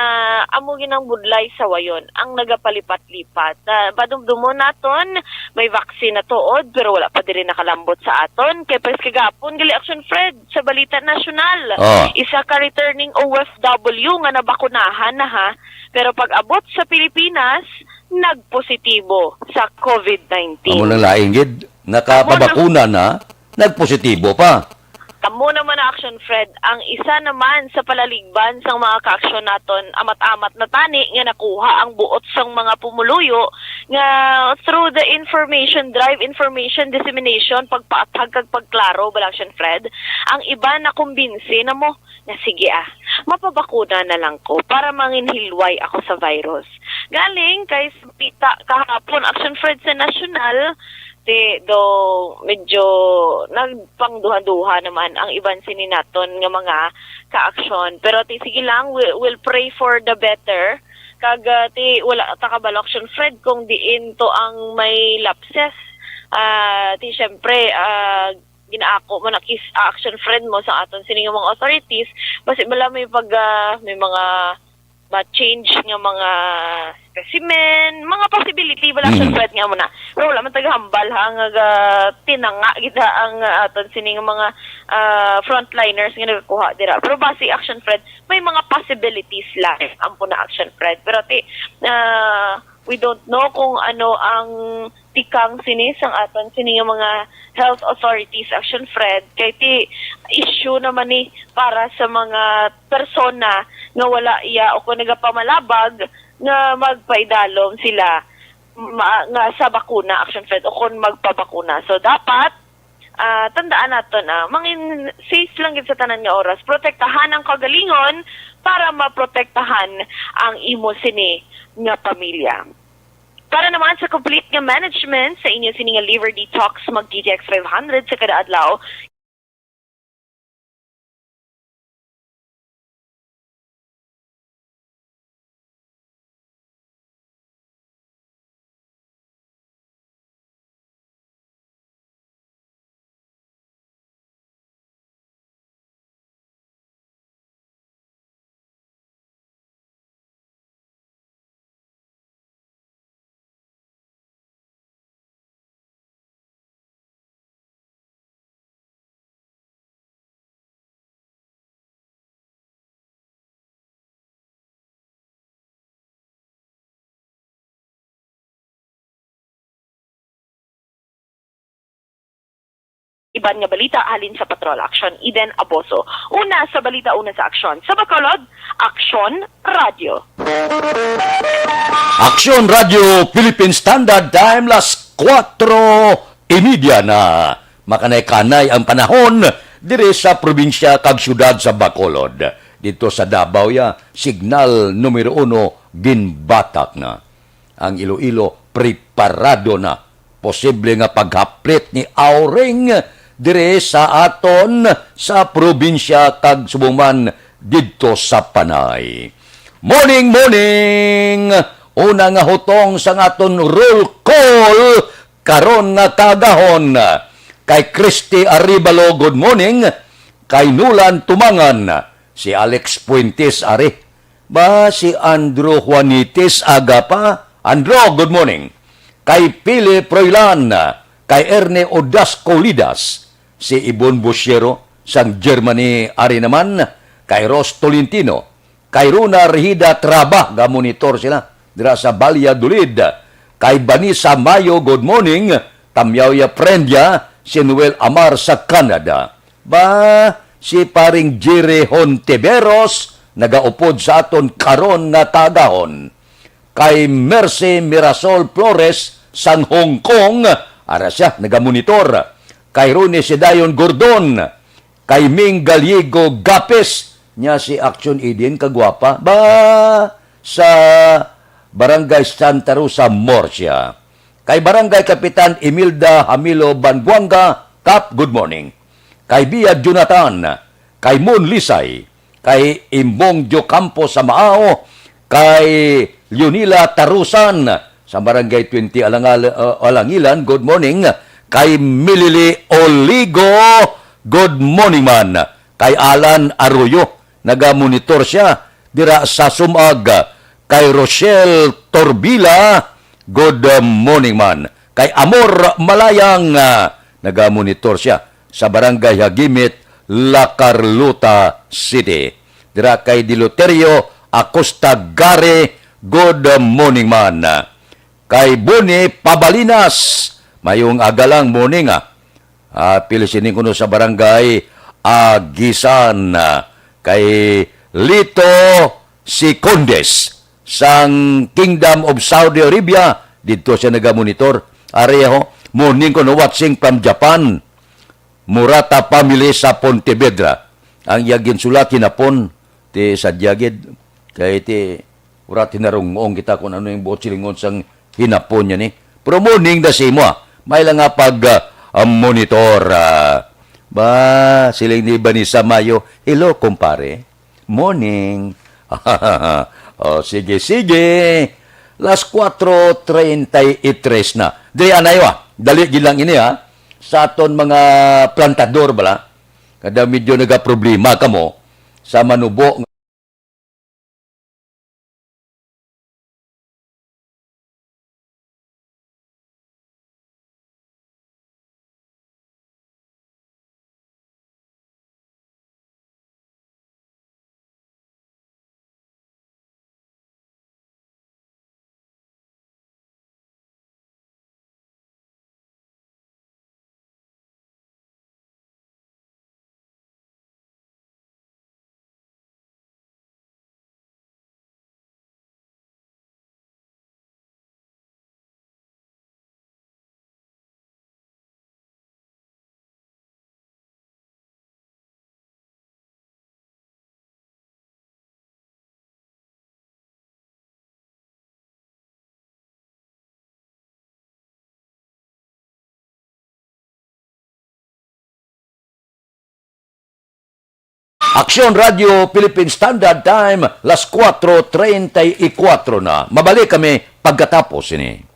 amo ginang budlay sa wayon ang nagapalipat-lipat. Ah, padumdumon naton, may vaccine na tuod, pero wala pa diri nakalambot sa aton. Kay pres kagapon gali, Action Fred, sa balita nasyonal, Oh. isa ka returning O F W nga nabakunahan na, ha, pero pag-abot sa Pilipinas, nagpositibo sa COVID nineteen. Amo nang lain gid, nakapabakuna na, nagpositibo pa. Amo naman na, Action Fred, ang isa naman sa palaligban sang mga kaaksyon naton, amat-amat na tani nga nakuha ang buot sang mga pumuluyo nga through the information drive, information dissemination, pagpaathag kag pagklaro bala, Action Fred, ang iban nakumbinsi na mo nga, "Sige, ah, mapabakuna na lang ko para manginhilway ako sa virus." Galing kay sa balita kahapon, Action Fred, sa nasyonal, ti, do medyo nagpangduha-duha naman ang iban sini naton nga mga kaaksyon. Pero ti, sige lang, we, we'll pray for the better. Kag, ah, ti, wala ta kabalo, Action Fred, kung diin to ang may lapses. Ah, ti, syempre, ah, ginaako mo na kis-, Action Fred, mo sa aton sini nga mga authorities, basi bala may pag, ah, may mga ma-change nga mga specimen, mga possibility bala, Action Mhm. Fred, nga mo na. Pero wala man tagahambal, ha, nga ga-, tinanga gid, ha, ang, ah, aton sini nga mga, ah, frontliners nga nagakuha dira. Pero basi, Action Fred, may mga possibilities lang ang puna, Action Fred. Pero ti, ah, We don't know kung ano ang tikang sini sang aton sini nga mga health authorities, Action Fred, kay ti issue naman ni para sa mga persona nga wala iya o kung nagapamalabag nga magpaidalom sila ma-, nga sa bakuna, Action Fred, o kung magpabakuna. So, dapat, ah, tandaan naton, ah, mangin safe lang gid sa tanan nga oras. Protektahan ang kagalingon para maprotektahan ang imo sini nga pamilya. Para naman sa complete nga management sa inyo sini nga liver detox, mag D T X five hundred sa kada adlaw. Iban nga balita halin sa Patrol Action, Eden Aboso. Una sa balita, una sa aksyon. Sa Bacolod, Aksyon Radio. Aksyon Radio Philippine Standard Time, las kuwatro y media na. Makanay-kanay ang panahon diri sa probinsya kag syudad sa Bacolod. Dito sa Davao, ya, signal numero uno, ginbatak na. Ang Iloilo, preparado na. Posible nga paghaplit ni Auring diri sa aton sa probinsya kag subong man didto sa Panay. Morning, morning! Una nga hutong sang aton roll call karon nga kaagahon. Kay Christy Arevalo, good morning. Kay Nulan Tumangan, si Alex Fuentes ari. Ba, si Andrew Juanites aga pa? Andrew, good morning. Kay Philip Roylan, kay Erne Odasco Lidas, si Ibon Busiero sang Germany ari naman, kay Ros Tolentino, kay Rona Rehida Traba, ga-monitor sila dira sa Valladolid, kay Vanessa Mayo, good morning, Tamyaw ya friend ya, si Noel Amar sa Canada. Ba, si paring Jerry Hontiveros nagaupod sa aton karon nga kaagahon. Kay Mercy Mirasol Flores sang Hong Kong, ara siya nagamonitor. Kay Ronnie Sidayon Gordon, kay Ming Gallego Gapes, nya si Action Eden kagwapa. Ba, sa Barangay Santa Rosa, Murcia. Kay Barangay Kapitan Imelda Hamilo Banguanga, Kap, good morning. Kay Bia Jonathan, kay Mon Lisay, kay Imbong Diocampo Samao, kay Leonila Tarusan, sa Barangay twenty Alangal-, uh, Alangilan, good morning. Kay Milili Oligo, good morning man. Kay Alan Arroyo, nagamonitor siya dira sa Sumag. Kay Rochelle Torbila, good morning man. Kay Amor Malayang, ah, nagamonitor siya sa Barangay Hagimit, La Carlota City. Dira kay Deloterio Acosta Gare, good morning man. Kay Boni Pabalinas, mayong aga lang, morning, ah. Ah, pili sining kuno sa Barangay Agisan, ah, kay Lito Sicondes sang Kingdom of Saudi Arabia, didto siya nagamonitor. Ari ho, morning kuno, watching from Japan. Murata family sa Pontevedra. Ang iya ginsulat hinapon, ti sadya gid. Kay ti, ura tinarong-ong kita kung ano yung buot silingon sang hinapon niya ni. Pero morning na sa imo, ah. May lang nga pag, ah, ah, monitor, ah. Ba, siling ni Vanessa Mayo, "Hello, kumpare. Morning." O, sige, sige. Las kuwatro treinta y tres na. Diri, anay, wa. Dali gid lang ini, ha. Sa aton mga plantador, bala. Kada medyo nagaproblema kamo sa manubo Aksyon Radio Philippine Standard Time, las kuwatro treinta y kuwatro na. Mabalik kami pagkatapos sini.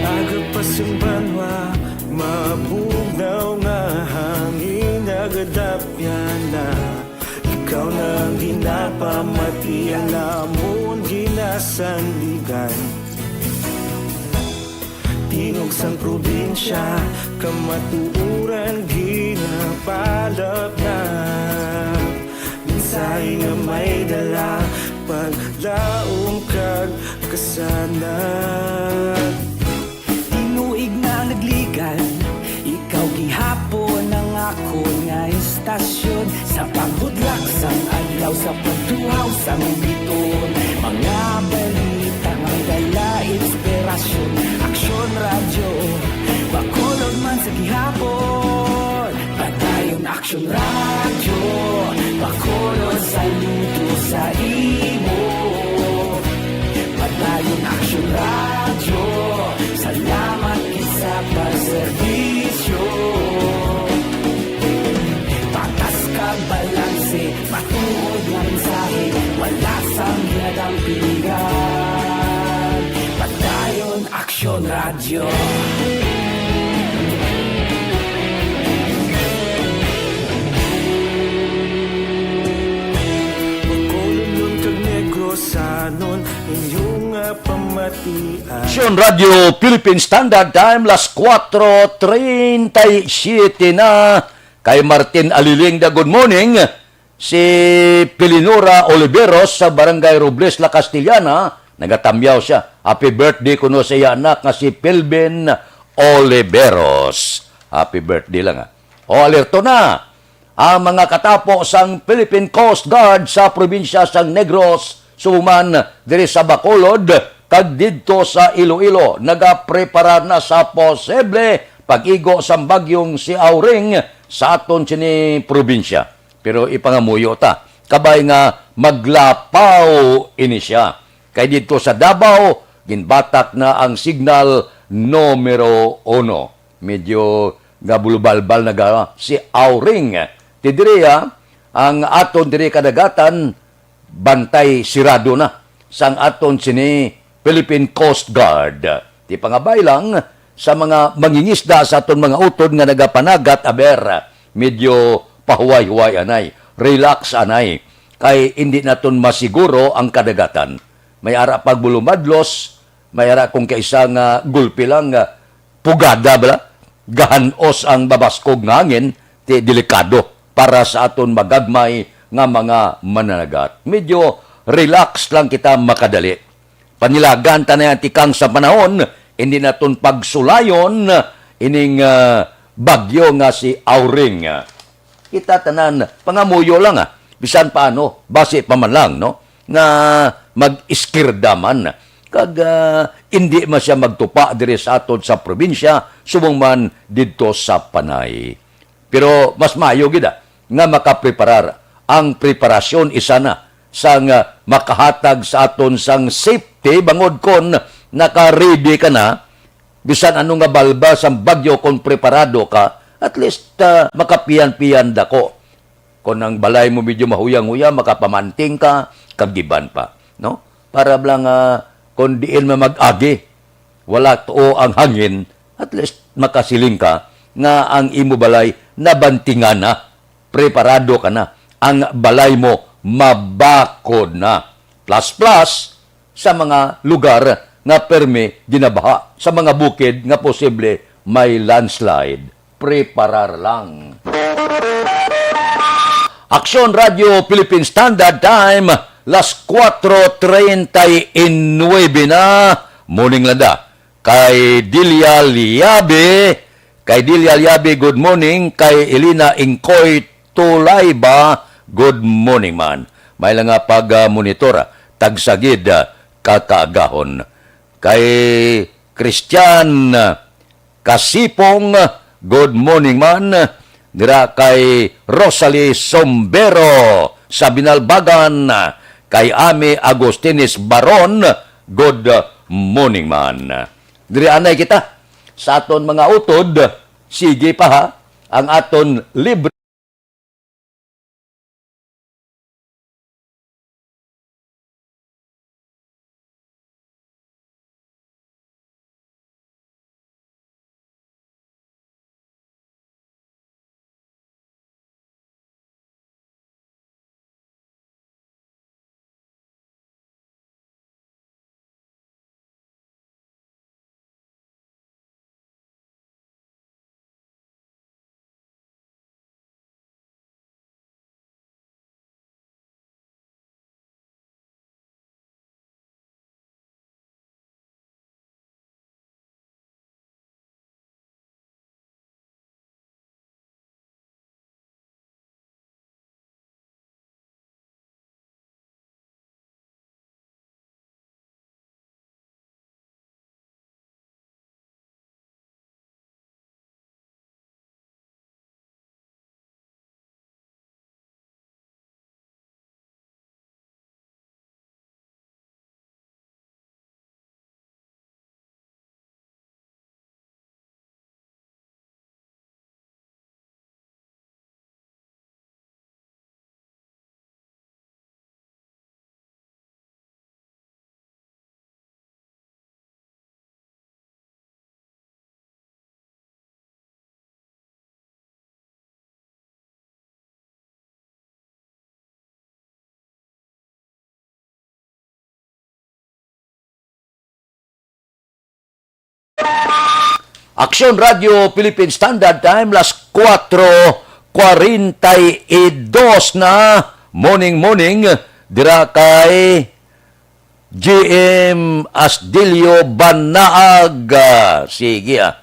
Aga pa sang banwa, mabugnaw nga hangin, nagadapyan na. Ikaw na ang ginapamati, ang amon ginasandigan. Tingog sang probinsya, kamatuoran ginapalapnap. Mensahe nga may dala, paglaom kag kasanag. Tinuig na nagligan, ikaw gihapon ang akon nga istasyon. Sa pagbudlak sang adlaw, sa pagtuhaw sang biton, mga balita nga dala inspirasyon. Aksyon Radyo, Bacolod man sa gihapon. Padayon Aksyon Radyo, Bacolod, saludo sa imo. Padayon Aksyon Radyo, salamat gid sa pagserbisyo. Patas kag balanse, matuod nga mensahe, wala sang ginadampingan. Padayon Aksyon Radyo. Bacolodnon kag Negrosanon, inyo nga pamatian. Aksyon Radio Philippine Standard Time, las kuwatro treinta y siete na. Kay Martin Alilingda, good morning. Si Pilinora Oliveros sa Barangay Robles, La Castellana, nagatamyaw siya. Happy birthday kuno sa iya anak nga si Pilben Oliveros. Happy birthday lang, ha. O, alerto na ang mga katapo sang Philippine Coast Guard sa probinsya sang Negros, subong man diri sa Bacolod, kag didto sa Iloilo. Nagapreparar na sa posible pag-igo sang bagyong si Auring sa aton sini probinsya. Pero ipangamuyo ta, kabay nga maglapaw ini sia. Kay didto sa Davao, ginbatak na ang signal numero uno. Medyo gabulbalbal na ga si Auring. Ti diri, ah, ang aton diri kadagatan, bantay sirado na sang aton sini Philippine Coast Guard. Ti pangabay lang sa mga mangingisda sa aton mga utod nga nagapanagat, aber, medyo pahuway-huway anay, relax anay, kay indi naton masiguro ang kadagatan. May ara pagbulumadlos, may ara kung kaisa nga gulpi lang, ah, pugada bala, gahan-os ang mabaskog nga hangin, ti delikado para sa aton magagmay nga mga mananagat. Medyo relax lang kita makadali. Panilagan ta na ang tikang sa panahon, hindi naton pagsulayon ining, ah, bagyo nga si Auring. Kita tanan, pangamuyo lang, ah. Bisan paano, basi pa man lang, no? Nga mag-iskirda man. Kag, ah, indi man siya magtupa diri sa aton sa probinsya, subong man didto sa Panay. Pero mas maayo gid, ah, nga makapreparar. Ang preparasyon isa na sang, ah, makahatag sa aton sang safety, bangod kon naka-ready ka na, bisan ano nga balbas ang bagyo, kon preparado ka, at least, ah, makapiyan-piyan dako. Kon ang balay mo medyo mahuyang-huyang, makapamanting ka, kag iban pa, no? Para lang, ah, kon diin man mag-agi, wala tuo ang hangin, at least makasiling ka nga ang imo balay nabantingan na, preparado ka na, ang balay mo mabakod na. Plus, plus, sa mga lugar nga permi ginabaha, sa mga bukid nga posible may landslide. Preparar lang. Aksyon Radio Philippine Standard Time, las kuwatro treinta y nueve na. Morning, Landa. Kay Delia Liabe, kay Delia Liabe, good morning. Kay Elena Ingkoy, Tulay ba? Good morning man. May lang nga pag-monitor, ah, tagsagid, ah, kakaagahon. Kay Christian, ah, Kasipong, good morning man. Dira kay Rosalie Sombero sa Binalbagan, kay Ami Agustines Baron, good morning man. Diri anay kita sa aton mga utod. Sige pa ha, ang aton libre Aksyon Radio Philippine Standard Time, las kuwatro kwarenta y dos na. Morning, morning, dira kay G M Asdilio Banaag. Ah, sige, ah.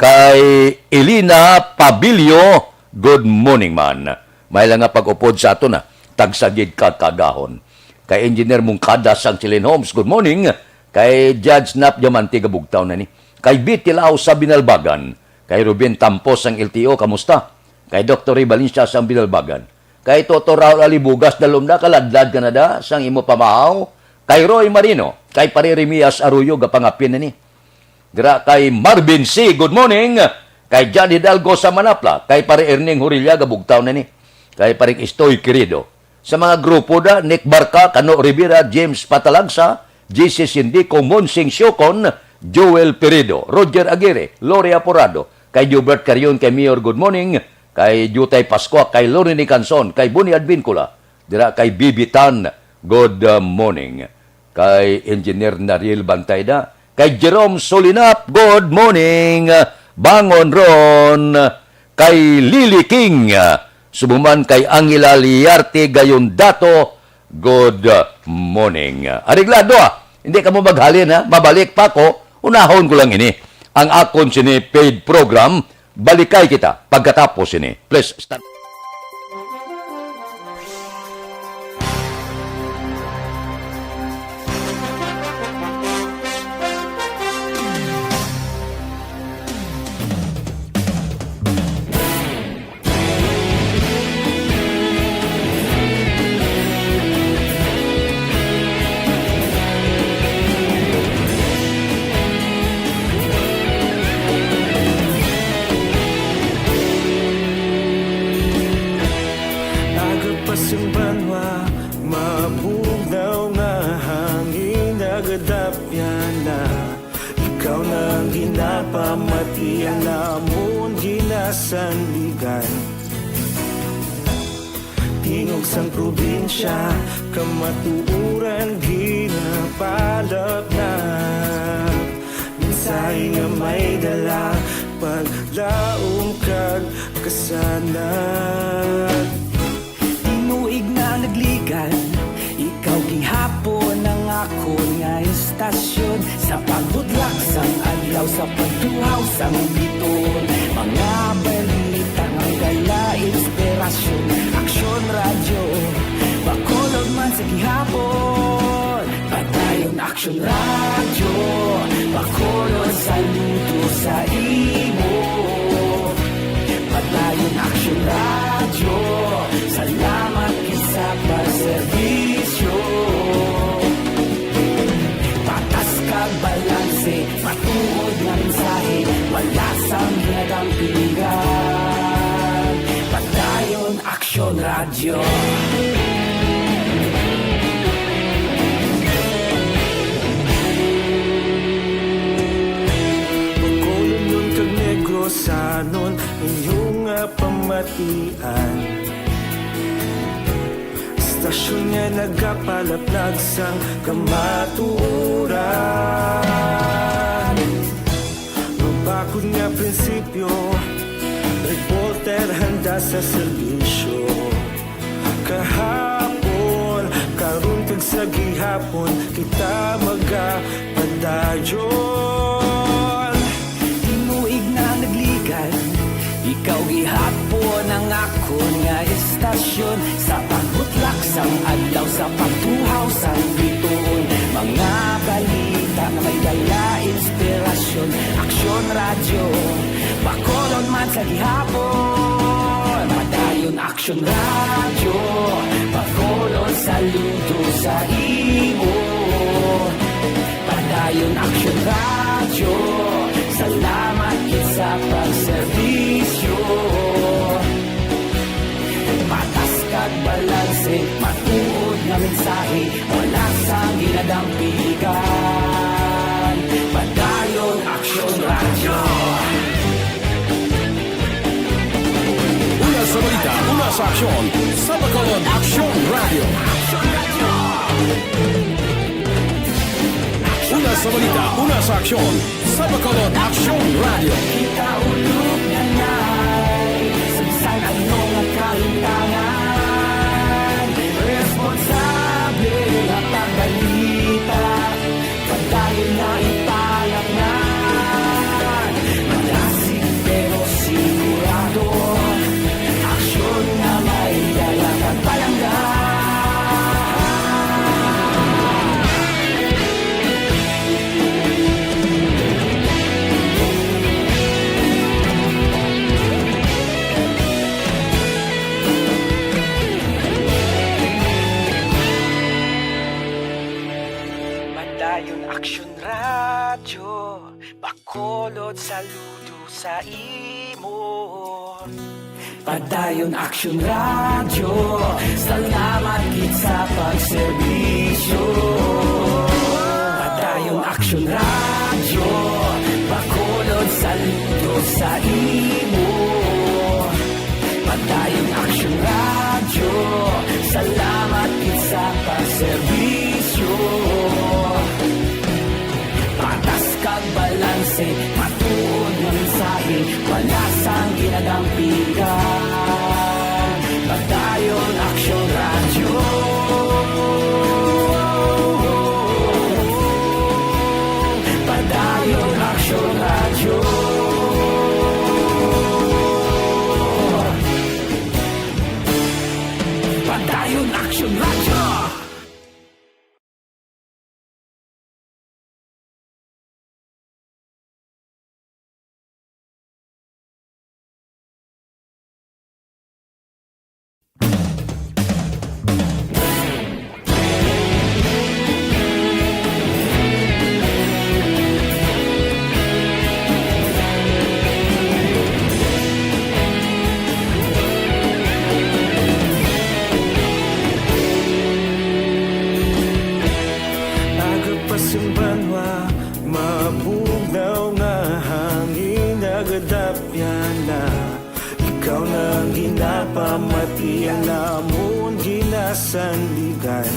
Kay Elena Pabilio, good morning man. May lang nga pag-upod sa aton, ah. Tagsagid ka kagahon. Kay Engineer Mungkada sang Chilin Homes, good morning. Kay Judge Nap Diamante, gabugtaw na ni. Kay Betty Lao sa Binalbagan. Kay Ruben Tampos sang L T O, kamusta? Kay Doktor Ray Valencia sang Binalbagan. Kay Toto Raul Alibugas, dalom na, kaladlad ka na da sang imo pamahaw. Kay Roy Marino, kay Pare Remias Arroyo, gapangapin na ni. Dira kay Marvin C, good morning. Kay John Hidalgo sa Manapla, kay Pare Erning Horilla, gabugtaw na ni. Kay Paring Istoy Querido. Sa mga grupo da, Nick Barca, Kano Rivera, James Patalagsa, J C Sindico, Monsing Siocon, Joel Peredo, Roger Aguirre, Lori Aporado, kay Gilbert Carion, kay Mayor, good morning, kay Jutay Pascua, kay Lorini Canson, kay Boni Advincula, dira kay Bibi Tan, good, uh, morning. Kay Engineer Nariel Bantayda, kay Jerome Solinap, good morning. Bangon ron, kay Lily King, subuman kay Angela Liarte Gayondato, good morning. Areglado, ah. Hindi ka mo maghalin, ha? Mabalik pa ko. Unahon ko lang ini. Ang akon sini paid program, balikay kita pagkatapos sini. Please stand. Aga pa sing banwa, mabugnaw nga hangin nagadapyan na. Ikaw na ang ginapamati, ang amon ginasandigan. Tingog sang probinsya, kamatuoran ginapalapnap. Mensahe nga may dala, paglaom kag kasanag. Tinuig na nagligan, ikaw gihapon ang akon nga istasyon. Sa pagbudlak sang adlaw, sa pagtuhaw sang bituon, mga balita nga dala inspirasyon. Aksyon Radyo, Bacolod, saludo sa imo. Padayon Aksyon Radyo, salamat gid sa pagserbisyo. Patas kag balanse, matuod nga mensahe, wala sang ginadampigan. Padayon Aksyon Radyo. Bacolodnon kag Negrosanon, inyo nga pamatian. Estasyon nga nagapalaplag sang kamatuoran. Mabakod nga prinsipyo, reporter handa sa serbisyo. Kahapon, karon kag sa gihapon, kita magapadayon. Tinuig na nagligan, ikaw gihapon ang akon nga estasyon. Sa pagbutlak sang adlaw, sa pagtuhaw sang bituon, mga balita nga may dala inspirasyon. Aksyon Radyo, Bacolod man sa gihapon. Padayon Aksyon Radyo, Bacolod, saludo sa imo. Padayon Aksyon Radyo, salamat gid sa pagserbisyo. Patas kag balanse, matuod nga mensahe, wala sang ginadampigan. Padayon Aksyon Radyo. Una sa balita, una sa aksyon, sa Bacolod Aksyon Radyo. Una sa balita, una sa aksyon, sa Bacolod Aksyon Radyo. Kita ulog na nay, sa bisan ano nga kalintangan, responsable nga pagbalita. Padayon na ipalapnan, malasig pero sigurado, aksyon nga may dala kag palangga. Padayon Aksyon Radyo, Bacolod, saludo sa imo. Padayon Aksyon Radyo, salamat gid sa pagserbisyo. Padayon Aksyon Radyo, Bacolod, saludo sa imo. Padayon Aksyon Radyo, salamat gid sa pagserbisyo. Patas kag balanse, matuod nga mensahe, wala sang ginadampigan. Padayon Aksyon Radyo. Padayon Aksyon Radyo. Padayon Aksyon Radyo. Aga pa sing banwa, mabugnaw nga hangin nagadapyan na. Ikaw na ang ginapamatian namon ginasandigan.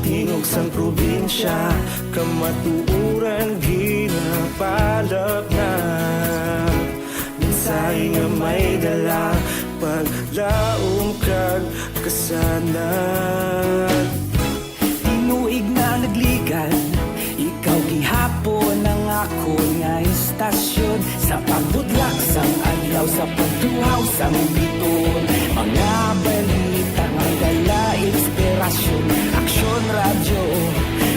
Tingog sang probinsya, kamatuoran ginapalapnag. Mensahe nga may dala, paglaom kag kasanag. Tinuig na nagligan, ikaw gihapon ang akon nga estasyon. Sa pagbudlak sang adlaw, sa pagtuhaw sang bituon, mga balita nga dala inspirasyon. Aksyon Radyo,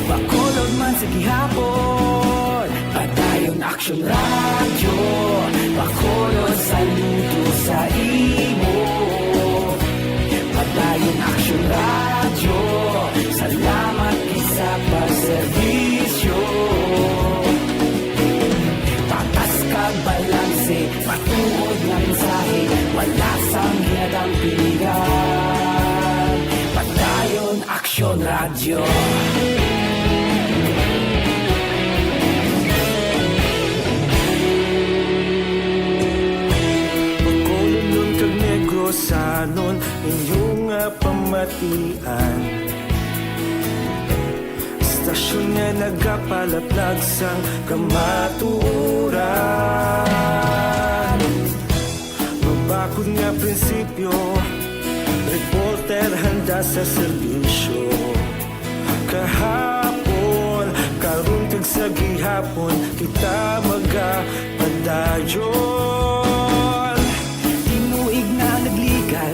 Bacolod man sa gihapon. Padayon Aksyon Radyo, Bacolod saludo sa imo. Padayon Aksyon Radyo, salamat gid sa pagserbisyo. Patas kag balanse, matuod nga mensahe, wala sang ginadang piligan. Padayon Aksyon Radyo. Bacolodnon kag Negrosanon, inyo nga pamatian. Istasyon nga nagapalaplag sang kamatuoran. Mabakod nga prinsipyo, reporter handa sa serbisyo. Kahapon, karon kag sa gihapon, kita magapadayon. Tinuig nga nagligan,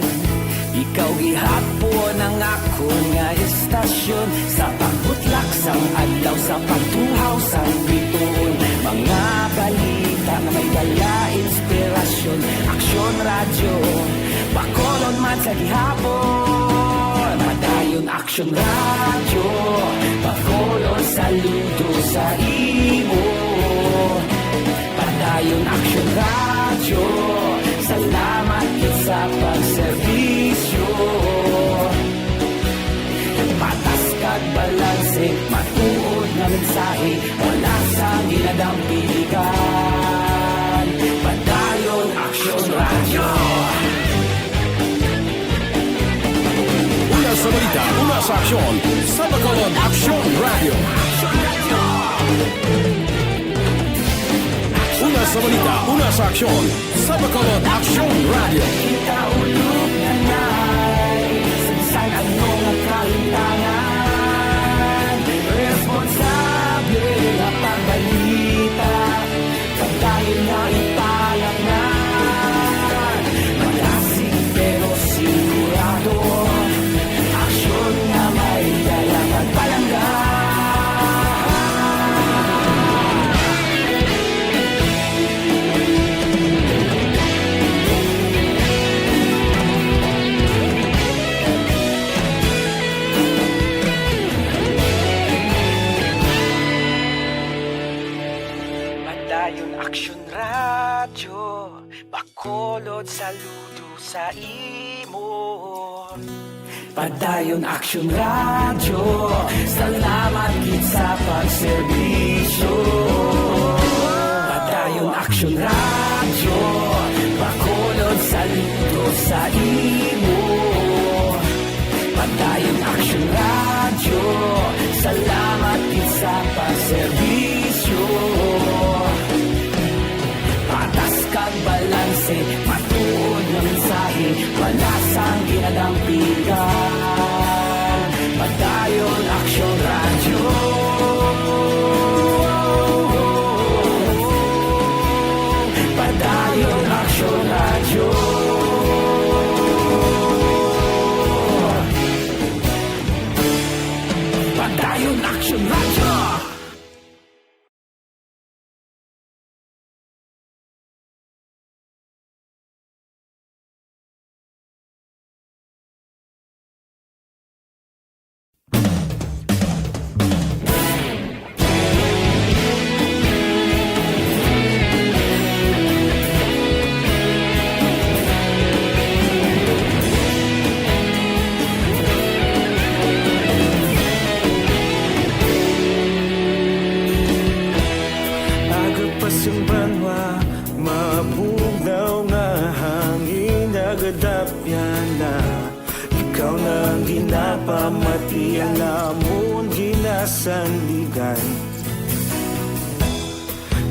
ikaw gihapon ang akon nga istasyon. Sa pagbutlak sang adlaw, sa pagtuhaw sang bituon, mga balita nga may dala inspirasyon. Aksyon Radyo, Bacolod man sa gihapon. Padayon Aksyon Radyo, Bacolod saludo sa imo. Padayon Aksyon Radyo, salamat gid sa pagserbisyo. Patas kag balanse, matuod nga mensahe, wala sang ginadang piligan. Padayon Aksyon Radyo. Una sa balita, una sa aksyon, sa Bacolod Aksyon Radyo. Una sa balita, una sa aksyon, sa Bacolod Aksyon Radyo. Kita ulog nanay, sa bisan ano nga kalimtangan, responsable nga pagbalita. Pagkain nga ipalaknan, malasig pero sigurado. Aksyon nga may dala pagpalangga. Padayon Aksyon Radyo, Bacolod saludo sa imo. Padayon Aksyon Radyo, salamat gid sa pagserbisyo. Padayon Aksyon Radyo, Bacolod saludo sa imo. Padayon Aksyon Radyo, salamat gid sa pagserbisyo. Patas kag balanse, matuod nga mensahe, wala sang ginadampigan. Padayon Aksyon Radyo. Padayon Aksyon Radyo. Padayon Aksyon Radyo. Aga pa sing banwa, mabugnaw nga hangin nagadapyan na. Ikaw na ang ginapamati, ang amon ginasandigan.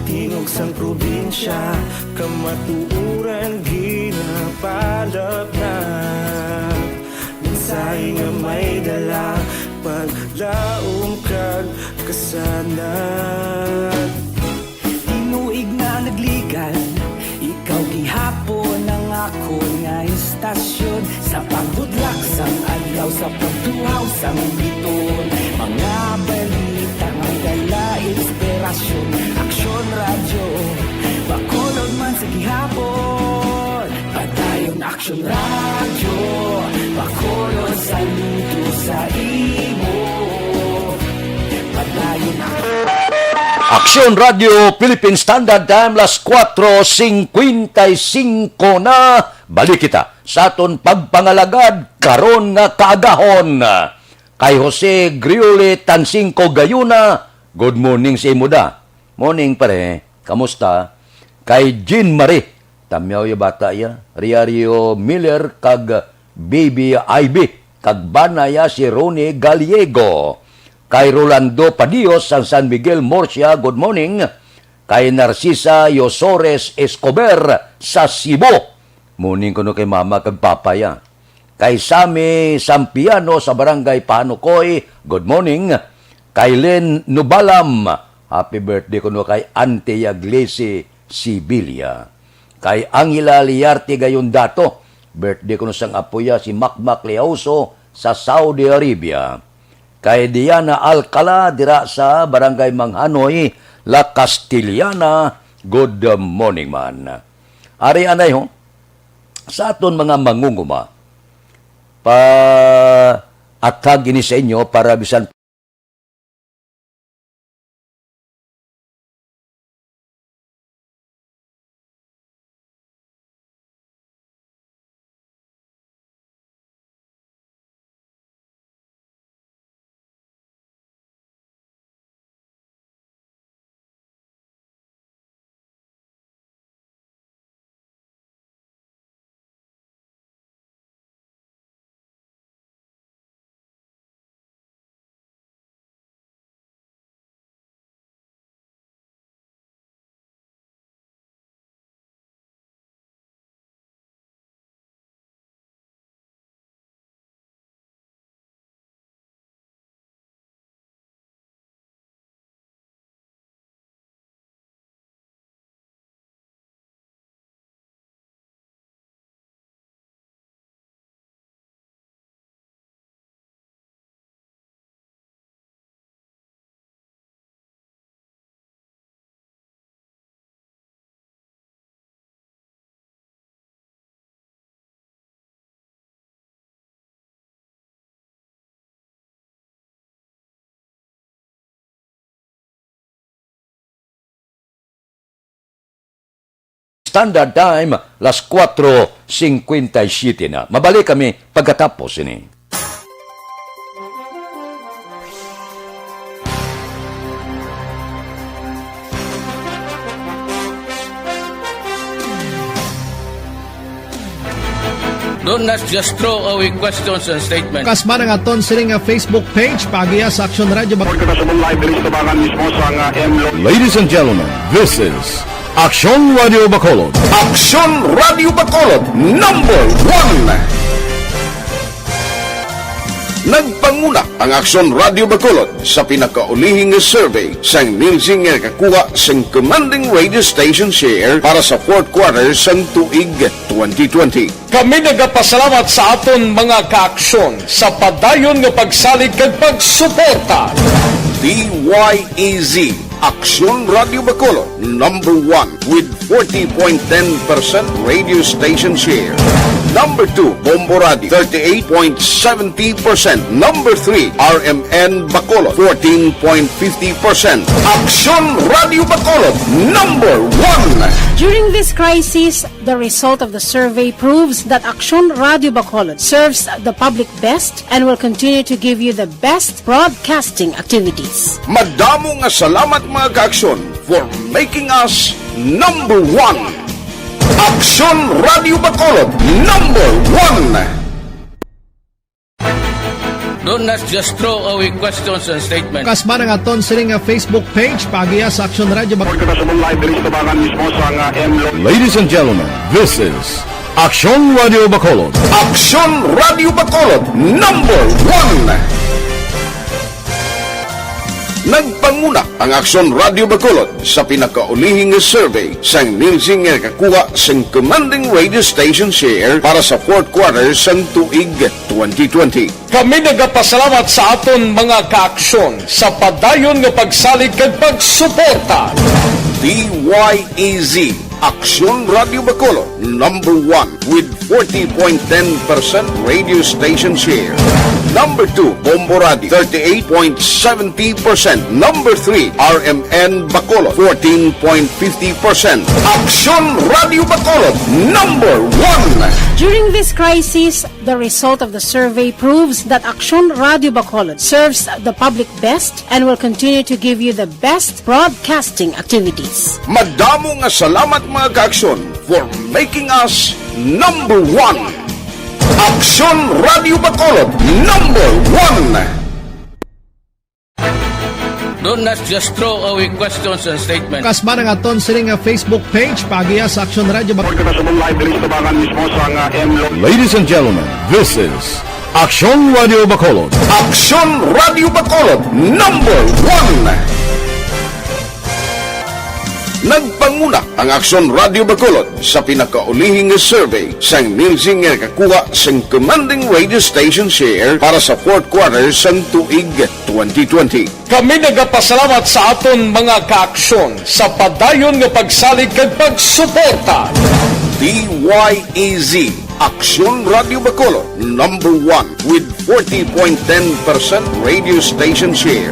Tingog sang probinsya, kamatuoran ginapalapnag. Mensahe nga may dala, paglaom kag kasanag. Tinuig nga nagligan, ikaw gihapon ang akon nga istasyon. Sa pagbudlak Sang adlaw sa pagtuhaw sang biton, mga balita nga dala inspirasyon. Aksyon Radyo Bacolod man sa gihapon. Padayon Aksyon Radyo Bacolod, saludo sa imo. Padayon Aksyon. Aksyon Radyo Philippine Standard Time, las kuwatro singkwenta y singko na. Balik kita sa aton pagpangalagad karon nga kaagahon. Kay Jose Griole Tansingco Gayuna, good morning sa imo da. Morning, pare. Kamusta? Kay Jean Marie, tamyaw ya bata ya, Riario Miller kag Baby Ivy, kag bana ya si Ronnie Gallego. Kay Rolando Padios sang San Miguel Murcia, good morning. Kay Narcisa Yosores Escobar sa Cebu, morning kuno kay mama kag papa ya. Kay Sammy Sampiano sa Barangay Panukoy, good morning. Kay Len Nubalam, happy birthday kuno kay Auntie Yaglesi Sibilia. Kay Angela Liarte Gayondato, birthday kuno sang apo ya si Makmak Liauso sa Saudi Arabia. Kay Diana Alcala dira sa Barangay Manghanoy, La Castellana, good morning man. Ari anay ho, sa aton mga mangunguma, pa-athag ini sa inyo para bisan Standard Time, las kuwatro singkwenta y siyete na. Mabalik kami pagkatapos sini. Don't not just throw away questions and statements. Kasman ang aton sini nga Facebook page, paagiha sa Aksyon Radyo Bac- Report kita sa Bulay, Police Tabangan mismo sa nga M Lo- Ladies and gentlemen, this is Aksyon Radyo Bacolod. Aksyon Radyo Bacolod, number one. Nagpanguna ang Aksyon Radyo Bacolod sa pinakaulihing nga survey sang Nielsen nga nakakuha sing commanding radio station share para sa fourth quarter sang tuig twenty twenty. Kami nagapasalamat sa aton mga kaaksyon sa padayon nga pagsalig kag pagsuporta. D Y E Z, Aksyon Radyo Bacolod, number one with forty point ten percent radio station share. Number two, Bombo Radio, thirty-eight point seventy percent. Number three, R M N Bacolod, fourteen point fifty percent. Aksyon Radyo Bacolod, number one. During this crisis, the result of the survey proves that Aksyon Radyo Bacolod serves the public best and will continue to give you the best broadcasting activities. Madamo nga salamat, mga kaaksyon, for making us number one. Aksyon Radyo Bacolod, number one. Don't not just throw away questions and statements. Kasman ang aton sini nga Facebook page, paagiha sa Aksyon Radyo Bac- Report kita sa Bulay, Police Tabangan mismo sa nga M Lo- Ladies and gentlemen, this is Aksyon Radyo Bacolod. Aksyon Radyo Bacolod, number one. Nagpanguna ang Aksyon Radio Bacolod sa pinakaulihi nga survey sang Nielsen nga nakakuha sang commanding radio station share para sa fourth quarter sang tuig twenty twenty. Kami nagapasalamat sa aton mga kaaksyon sa padayon nga pagsalig kag pagsuporta. D Y E Z, Aksyon Radio Bacolod, number one with forty point ten percent radio station share. Number two, Bombo Radio, thirty-eight point seventy percent. Number three, R M N Bacolod, fourteen point fifty percent. Aksyon Radio Bacolod, number one. During this crisis, the result of the survey proves that Aksyon Radio Bacolod serves the public best and will continue to give you the best broadcasting activities. Madamo nga salamat, mga kaaksyon, for making us number one. Aksyon Radio Bacolod, number one. Don't just throw away questions and statements. Kasba ang aton sini nga Facebook page, paagiha sa Aksyon Radio Bak- Report kita sa buong live diri sa Tabangan mismo sa nga M Lo- Ladies and gentlemen, this is Aksyon Radio Bacolod. Aksyon Radio Bacolod, number one. Nagpanguna ang Aksyon Radio Bacolod sa pinakaulihi nga survey sang Nielsen nga nakakuha sang commanding radio station share para sa fourth quarter sang tuig twenty twenty. Kami nagapasalamat sa aton mga kaaksyon sa padayon nga pagsalig kag pagsuporta. D Y E Z, Aksyon Radio Bacolod, number one with forty point ten percent radio station share.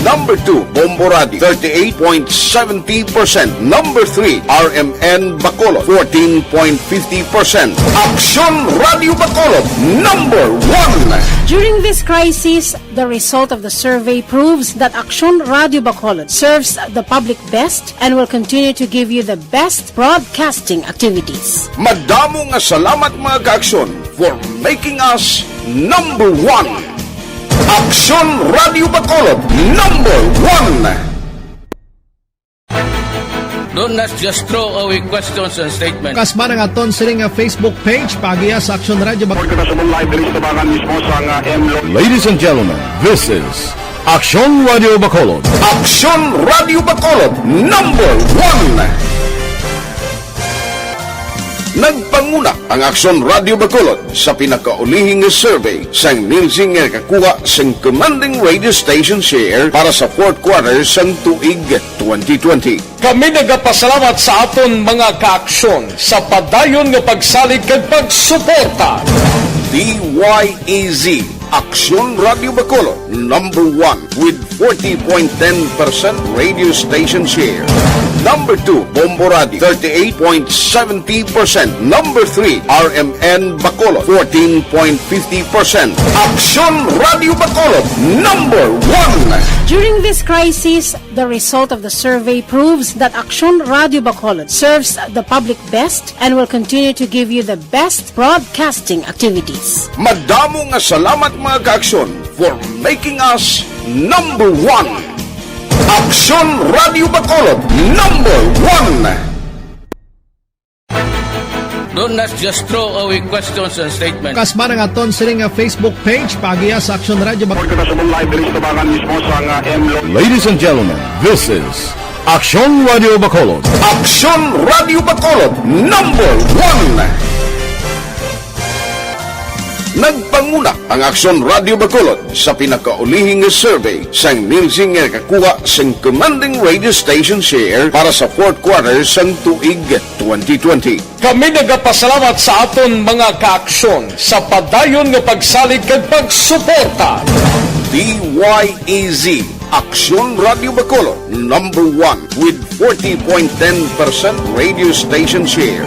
Number two, Bombo Radio, thirty-eight point seventy percent. Number three, R M N Bacolod, fourteen point fifty percent. Aksyon Radio Bacolod, number one. During this crisis, the result of the survey proves that Aksyon Radio Bacolod serves the public best and will continue to give you the best broadcasting activities. Madamo nga salamat, mga kaaksyon, for making us number one. Aksyon Radio Bacolod, number one. Don't just throw away questions and statements. Kasba ang aton sini nga Facebook page, paagiha sa Aksyon Radio Bak- Report kita sa buong live diri sa Tabangan mismo sa nga M Lo- Ladies and gentlemen, this is Aksyon Radio Bacolod. Aksyon Radio Bacolod, number one. Nagpanguna ang Aksyon Radio Bacolod sa pinakaulihi nga survey sang Nielsen nga nakakuha sang commanding radio station share para sa fourth quarter sang tuig twenty twenty. Kami nagapasalamat sa aton mga kaaksyon sa padayon nga pagsalig kag pagsuporta. D Y E Z, Aksyon Radio Bacolod, number one with forty point ten percent radio station share. Number two, Bombo Radio, thirty-eight point seventy percent. Number three, R M N Bacolod, fourteen point fifty percent. Aksyon Radio Bacolod, number one. During this crisis, the result of the survey proves that Aksyon Radio Bacolod serves the public best and will continue to give you the best broadcasting activities. Madamo nga salamat, mga kaaksyon, for making us number one. Aksyon Radio Bacolod, number one. Don't just throw away questions and statements. Kasba ang aton sini nga Facebook page, paagiha sa Aksyon Radio Bak- Report kita sa buong live diri sa Tabangan mismo sa nga M Lo- Ladies and gentlemen, this is Aksyon Radio Bacolod. Aksyon Radio Bacolod, number one. Nagpanguna ang Aksyon Radio Bacolod sa pinakaulihi nga survey sang Nielsen nga nakakuha sang commanding radio station share para sa fourth quarter sang tuig twenty twenty. Kami nagapasalamat sa aton mga kaaksyon sa padayon nga pagsalig kag pagsuporta. D Y E Z, Aksyon Radio Bacolod, number one with forty point ten percent radio station share.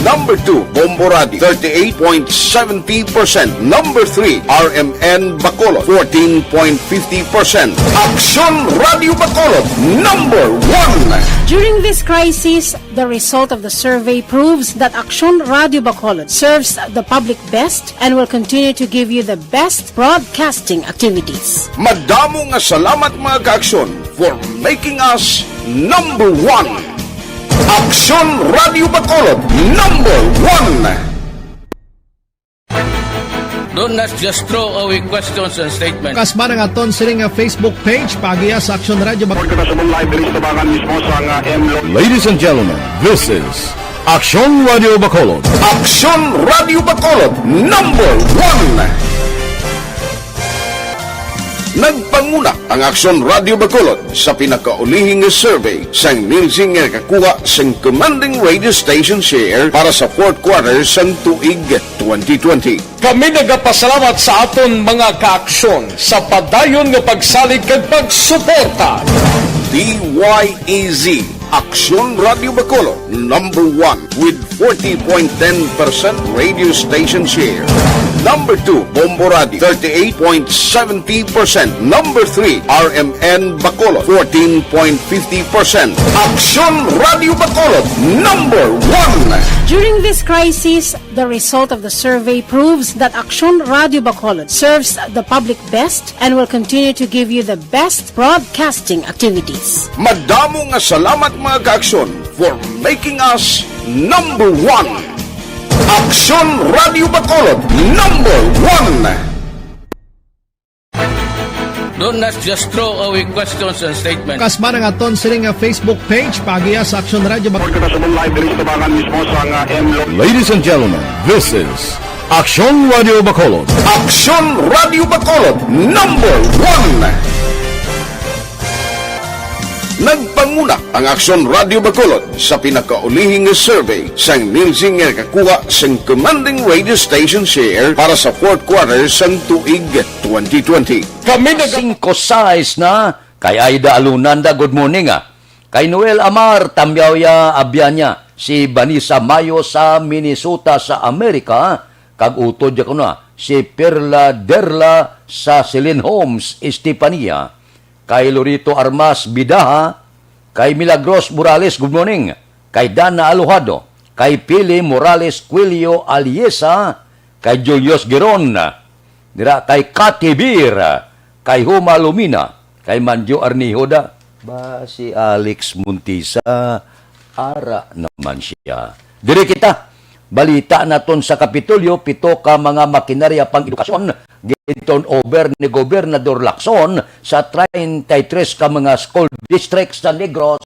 Number two, Bombo Radio, thirty-eight point seventy percent. Number three, R M N Bacolod, fourteen point fifty percent. Aksyon Radio Bacolod, number one. During this crisis, the result of the survey proves that Aksyon Radio Bacolod serves the public best and will continue to give you the best broadcasting activities. Madamo nga salamat, mga kaaksyon, for making us number one. Aksyon Radio Bacolod, number one. Don't not just throw away questions and statements. Kasma ang aton sini nga Facebook page, paagiha sa Aksyon Radio Bacolod. Kita sa live diri sa tabangan mismo sa nga M Lo- Ladies and gentlemen, this is Aksyon Radio Bacolod. Aksyon Radio Bacolod, number one. Nagpanguna ang Aksyon Radio Bacolod sa pinakaulihi nga survey sang Nielsen nga nakakuha sang commanding radio station share para sa fourth quarter sang tuig twenty twenty. Kami nagapasalamat sa aton mga kaaksyon sa padayon nga pagsalig kag pagsuporta. D Y E Z, Aksyon Radio Bacolod, number one with forty point ten percent radio station share. Number two, Bombo Radio, thirty-eight point seventy percent. Number three, R M N Bacolod, fourteen point fifty percent. Aksyon Radio Bacolod, number one. During this crisis, the result of the survey proves that Aksyon Radio Bacolod serves the public best and will continue to give you the best broadcasting activities. Madamo nga salamat, mga kaaksyon, for making us number one. Aksyon Radio Bacolod, number one. Don't not just throw away questions and statements. Kasma ang aton sini nga Facebook page, paagiha sa Aksyon Radio Bacolod. Kita sa live diri sa tabangan mismo sa nga M Lo- Ladies and gentlemen, this is Aksyon Radio Bacolod. Aksyon Radio Bacolod, number one. Nagpanguna ang Aksyon Radio Bacolod sa pinakaulihi nga survey sang Nielsen nga nakakuha sang commanding radio station share para sa fourth quarter sang tuig twenty twenty. Kami nag- Singko sais na, kay Aida Alunanda, good morning, ah. Kay Noel Amar, Tamyawya Abianya, si Vanessa Mayo sa Minnesota sa Amerika, kag utod ya ko na, si Perla Derla sa Celine Homes, Estefania, kay Lorito Armas Bidaha, kay Milagros Morales, good morning, kay Dana Alojado, kay Pili Morales Quilio Aliesa, kay Julius Giron, dira kay Kati Bir, kay Huma Lumina, kay Manjo Arnijo da. Ba si Alex Montisa? Ara naman siya. Diri kita. Balita naton sa Kapitolyo, pito ka mga makinarya pang edukasyon gin-turn over ni Gobernador Lacson sa treinta y tres ka mga school districts sa Negros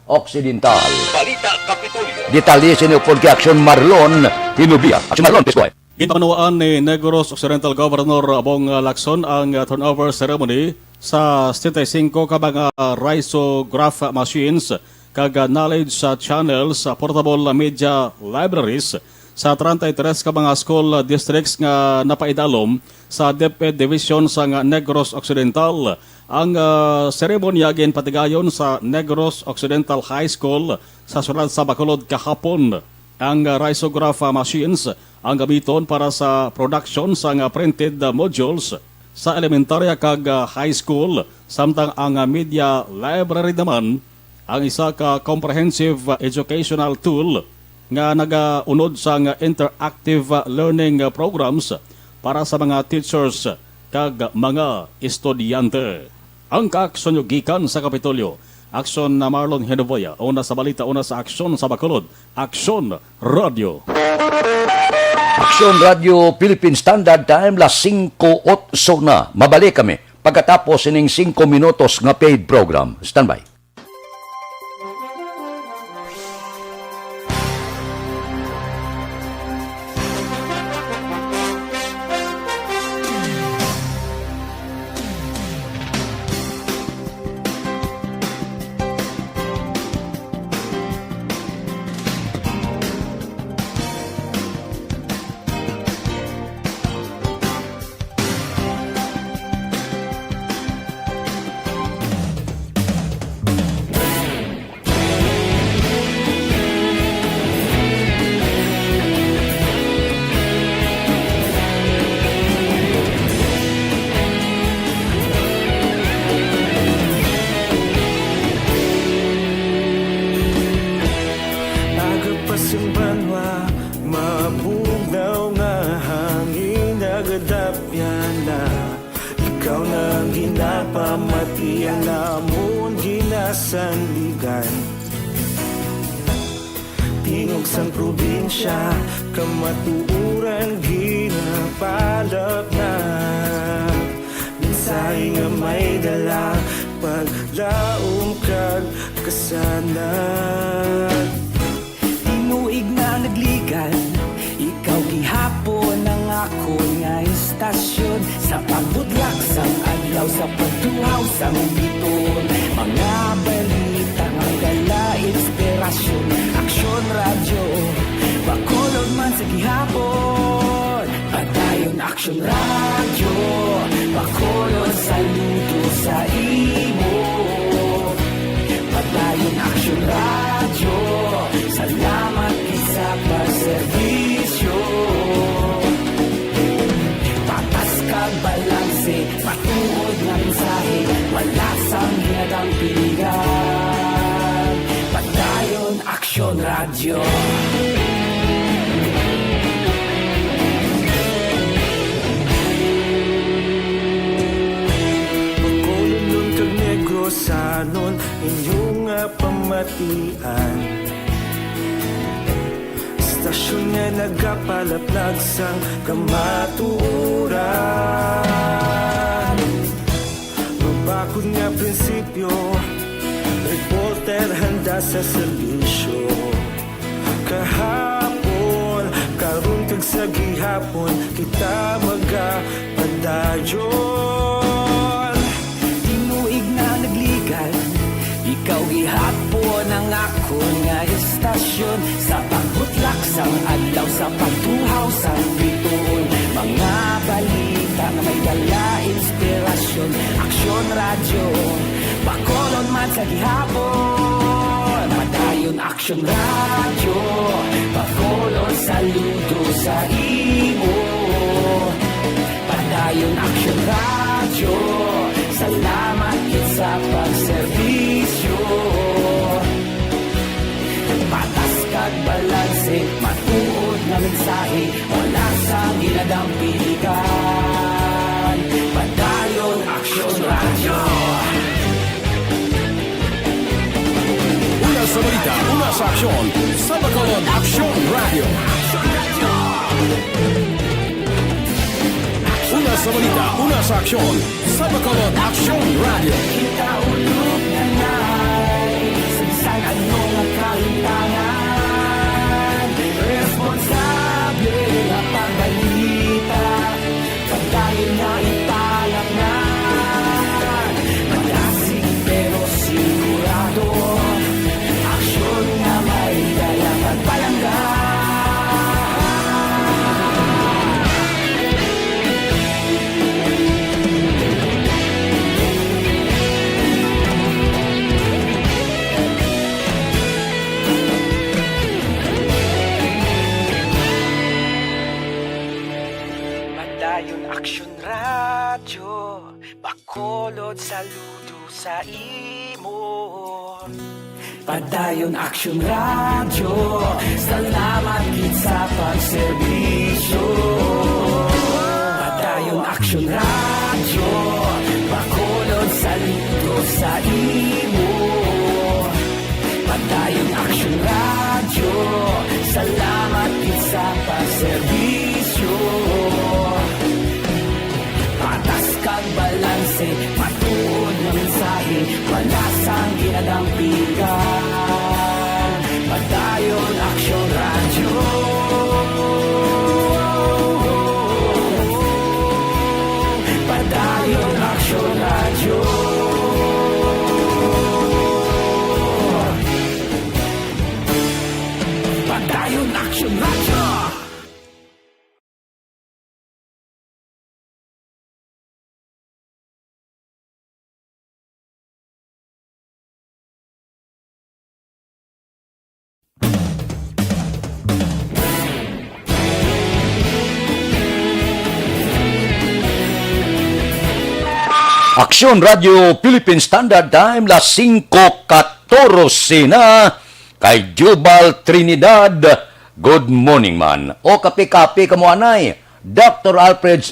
Occidental. Balita Kapitolyo. Detalye sini upod kay Aksyon Marlon Hinubia. Aksyon Marlon, please go ahead. Ginpanuwaan ni Negros Occidental Governor Bong Lacson ang turnover ceremony sa setenta y cinco ka mga risograph machines kag knowledge channels, portable media libraries sa treinta y tres ka mga school districts nga napaidalom sa DepEd Division sang Negros Occidental. Ang, ah, seremonya ginpatigayon sa Negros Occidental High School sa siyudad sa Bacolod kahapon. Ang, ah, risograph, ah, machines ang gamiton para sa production sang, ah, printed, ah, modules sa elementarya kag, ah, high school, samtang ang, ah, media library naman ang isa ka comprehensive educational tool nga nagaunod sang interactive learning programs para sa mga teachers kag mga estudyante. Ang kaaksyon nyo gikan sa Kapitolyo, Aksyon na Marlon Henoboya, una sa balita, una sa aksyon sa Bacolod, Aksyon Radio. Aksyon Radio Philippine Standard Time, las singko otso na. Mabalik kami pagkatapos sining singko minutos nga paid program. Standby. Aga pa sing banwa, mabugnaw nga hangin, nagadapyan na. Ikaw na ang ginapamati, ang amon ginasandigan. Tingog sang probinsya, kamatuoran ginapalapnap. Mensahe nga may dala, paglaom kag kasanag. Tinuig na nagligan, ikaw gihapon ang akon nga istasyon. Sa pagbudlak sang adlaw, sa pagtuhaw sang bituon, mga balita nga may dala inspirasyon. Aksyon Radyo, Bacolod man sa gihapon. Padayon Aksyon Radyo, Bacolod, saludo sa imo. Padayon Aksyon Radyo, salamat gid sa pagserbisyo. Patas kag balanse, matuod nga mensahe, wala sang ginadampigan. Padayon Aksyon Radyo. Bacolodnon kag Negrosanon, inyo nga pamatian. Istasyon nga nagapalaplag sang kamatuoran. Mabakod nga prinsipyo, reporter handa sa serbisyo. Kahapon, karon kag sa gihapon, kita magapadayon. Tinuig na nagligan, ikaw gihapon ang akon nga istasyon. Sa pagbutlak sang adlaw, sa pagtuhaw sang bituon, mga balita nga may dala inspirasyon. Aksyon Radyo, Bacolod man sa gihapon. Padayon Aksyon Radyo, Bacolod, saludo sa imo. Padayon Aksyon Radyo, salamat gid sa pagserbisyo. Patas kag balanse, matuod nga mensahe, wala sang ginadampigan. Padayon Aksyon Radyo. Una sa balita, una sa aksyon, sa Bacolod Aksyon Radyo. Una sa balita, una sa aksyon, sa Bacolod Aksyon Radyo. Kita ulog na nay, sa bisan ano nga kahimtangan, responsable nga pagbalita, padayon nga ipalapngan. Malasig pero sigurado, aksyon nga may dala pagpalangga. Padayon Aksyon Radyo, Bacolod, saludo sa imo. Padayon Aksyon Radyo, salamat gid sa pagserbisyo. Padayon Aksyon Radyo, Bacolod, saludo sa imo. Padayon Aksyon Radyo, salamat gid sa pagserbisyo. Patas kag balanse, matuod nga mensahe, wala sang ginadampigan. Padayon Aksyon Radyo. Padayon Aksyon Radyo. Padayon Aksyon Radyo. Aksyon Radio Philippine Standard Time, las singko katorse na. Kay Jubal Trinidad, good morning man. O kape-kape kamo anay, Doctor Alfred.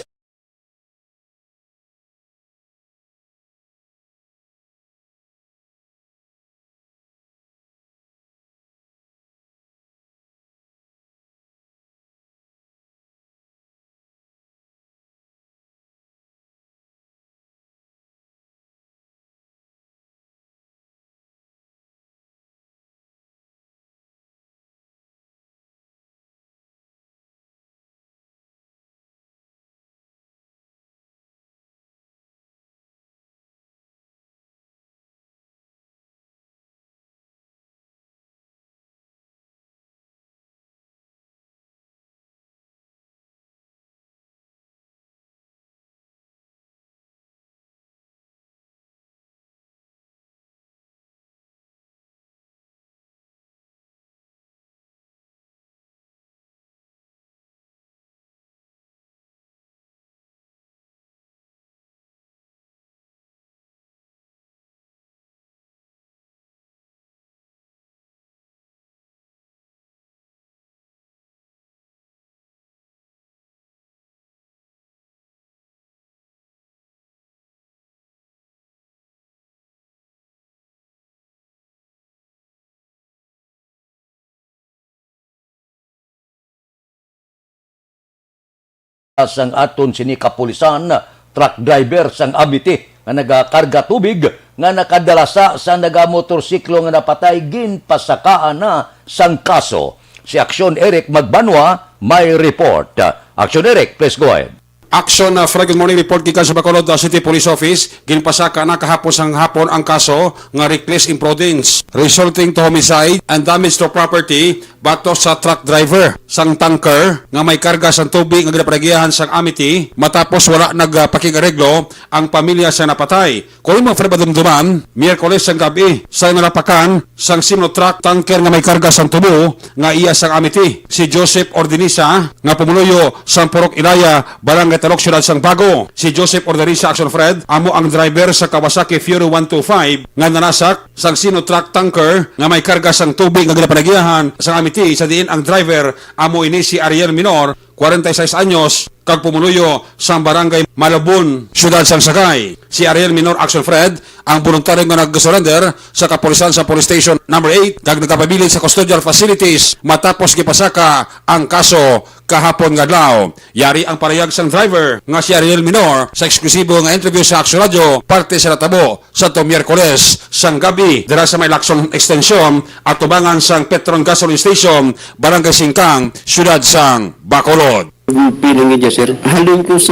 sang aton sini kapulisan, truck driver sang Amity nga nagakarga tubig nga nakadala sa, sa nagamotorsiklo nga napatay, ginpasakaan na sang kaso. Si Aksyon Eric Magbanwa may report. Aksyon Eric, please go ahead. Action, uh, Fred, good morning. Report gikan sa Bacolod, uh, City Police Office. Ginpasaka na kahapon sang hapon ang kaso nga reckless imprudence resulting to homicide and damage to property batok sa truck driver sang tanker nga may karga sang tubig nga ginapanagiahan sang Amity, matapos wala nagpakig-areglo ang pamilya sa napatay. Kung imo, Fred, madumduman, Miyerkules sang gab-i, sa nalapakan sang Sinotruk tanker nga may karga sang tubo nga iya sang Amity, si Joseph Ordinisa nga pumuluyo sang Purok Ilaya, Barangay Talok, Siyudad sang Bago. Si Joseph Ordinisa, Action Fred, amo ang driver sa Kawasaki Fury one two five nga nanasak sang Sinotruk tanker nga may karga sang tubig nga ginapanagiahan sang Amity, sa diin ang driver amo ini si Ariel Minor, kwarenta y seis anyos, kag pumuluyo sang Barangay Malabon, Siyudad sang Sagay. Si Ariel Minor, Action Fred, ang boluntaryo nga nag-surrender sa kapulisan sa Police Station Number Eight kag nagapabilin sa custodial facilities matapos gipasaka ang kaso kahapon nga adlaw. Yari ang pahayag sang driver nga si Ariel Minor sa eksklusibo nga interview sa Action Radio, parte sa natabo sa to Miyerkules sang gab-i dira sa may Lacson Extension, atubangan sang Petron Gasoline Station, Barangay Singkang, Siyudad sang Bacolod. Gulpi lang gid siya, sir. Halin ko sa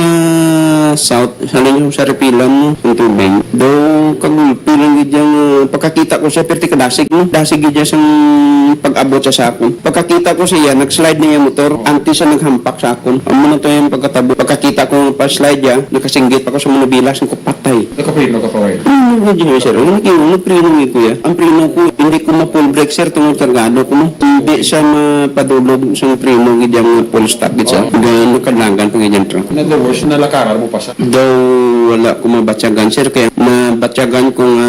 south, halin ko sa Repilan, no, ang tubig. Daw, kagulpi lang gid yang, uh, pagkakita ko siya, perti kadasig, no? Dasig gid siya sang pag-abot sa, sa akon. Pagkakita ko siya, nag-slide na yung motor. Antes siya naghampak sa akon. Amo na to yung pagkatabo. Pagkakita ko pa-slide ya, nakasinggit pa ko sa manubila, sang patay. Nakapreno ka pa, way? Preno ko dyan, sir. Ano kayo? Ano preno ni kuya? Ang preno ko, hindi ko ma-full brake, sir, tungod kargado ko, no? Hindi siya mapadulog sa preno, gid yung full stop, gid, sir. Oh. Gano kalangan pa nga dyan, truck. In other words, nalakaran mo pa sa? Daw wala ko mabatyagan, sir. Kaya nabatyagan ko nga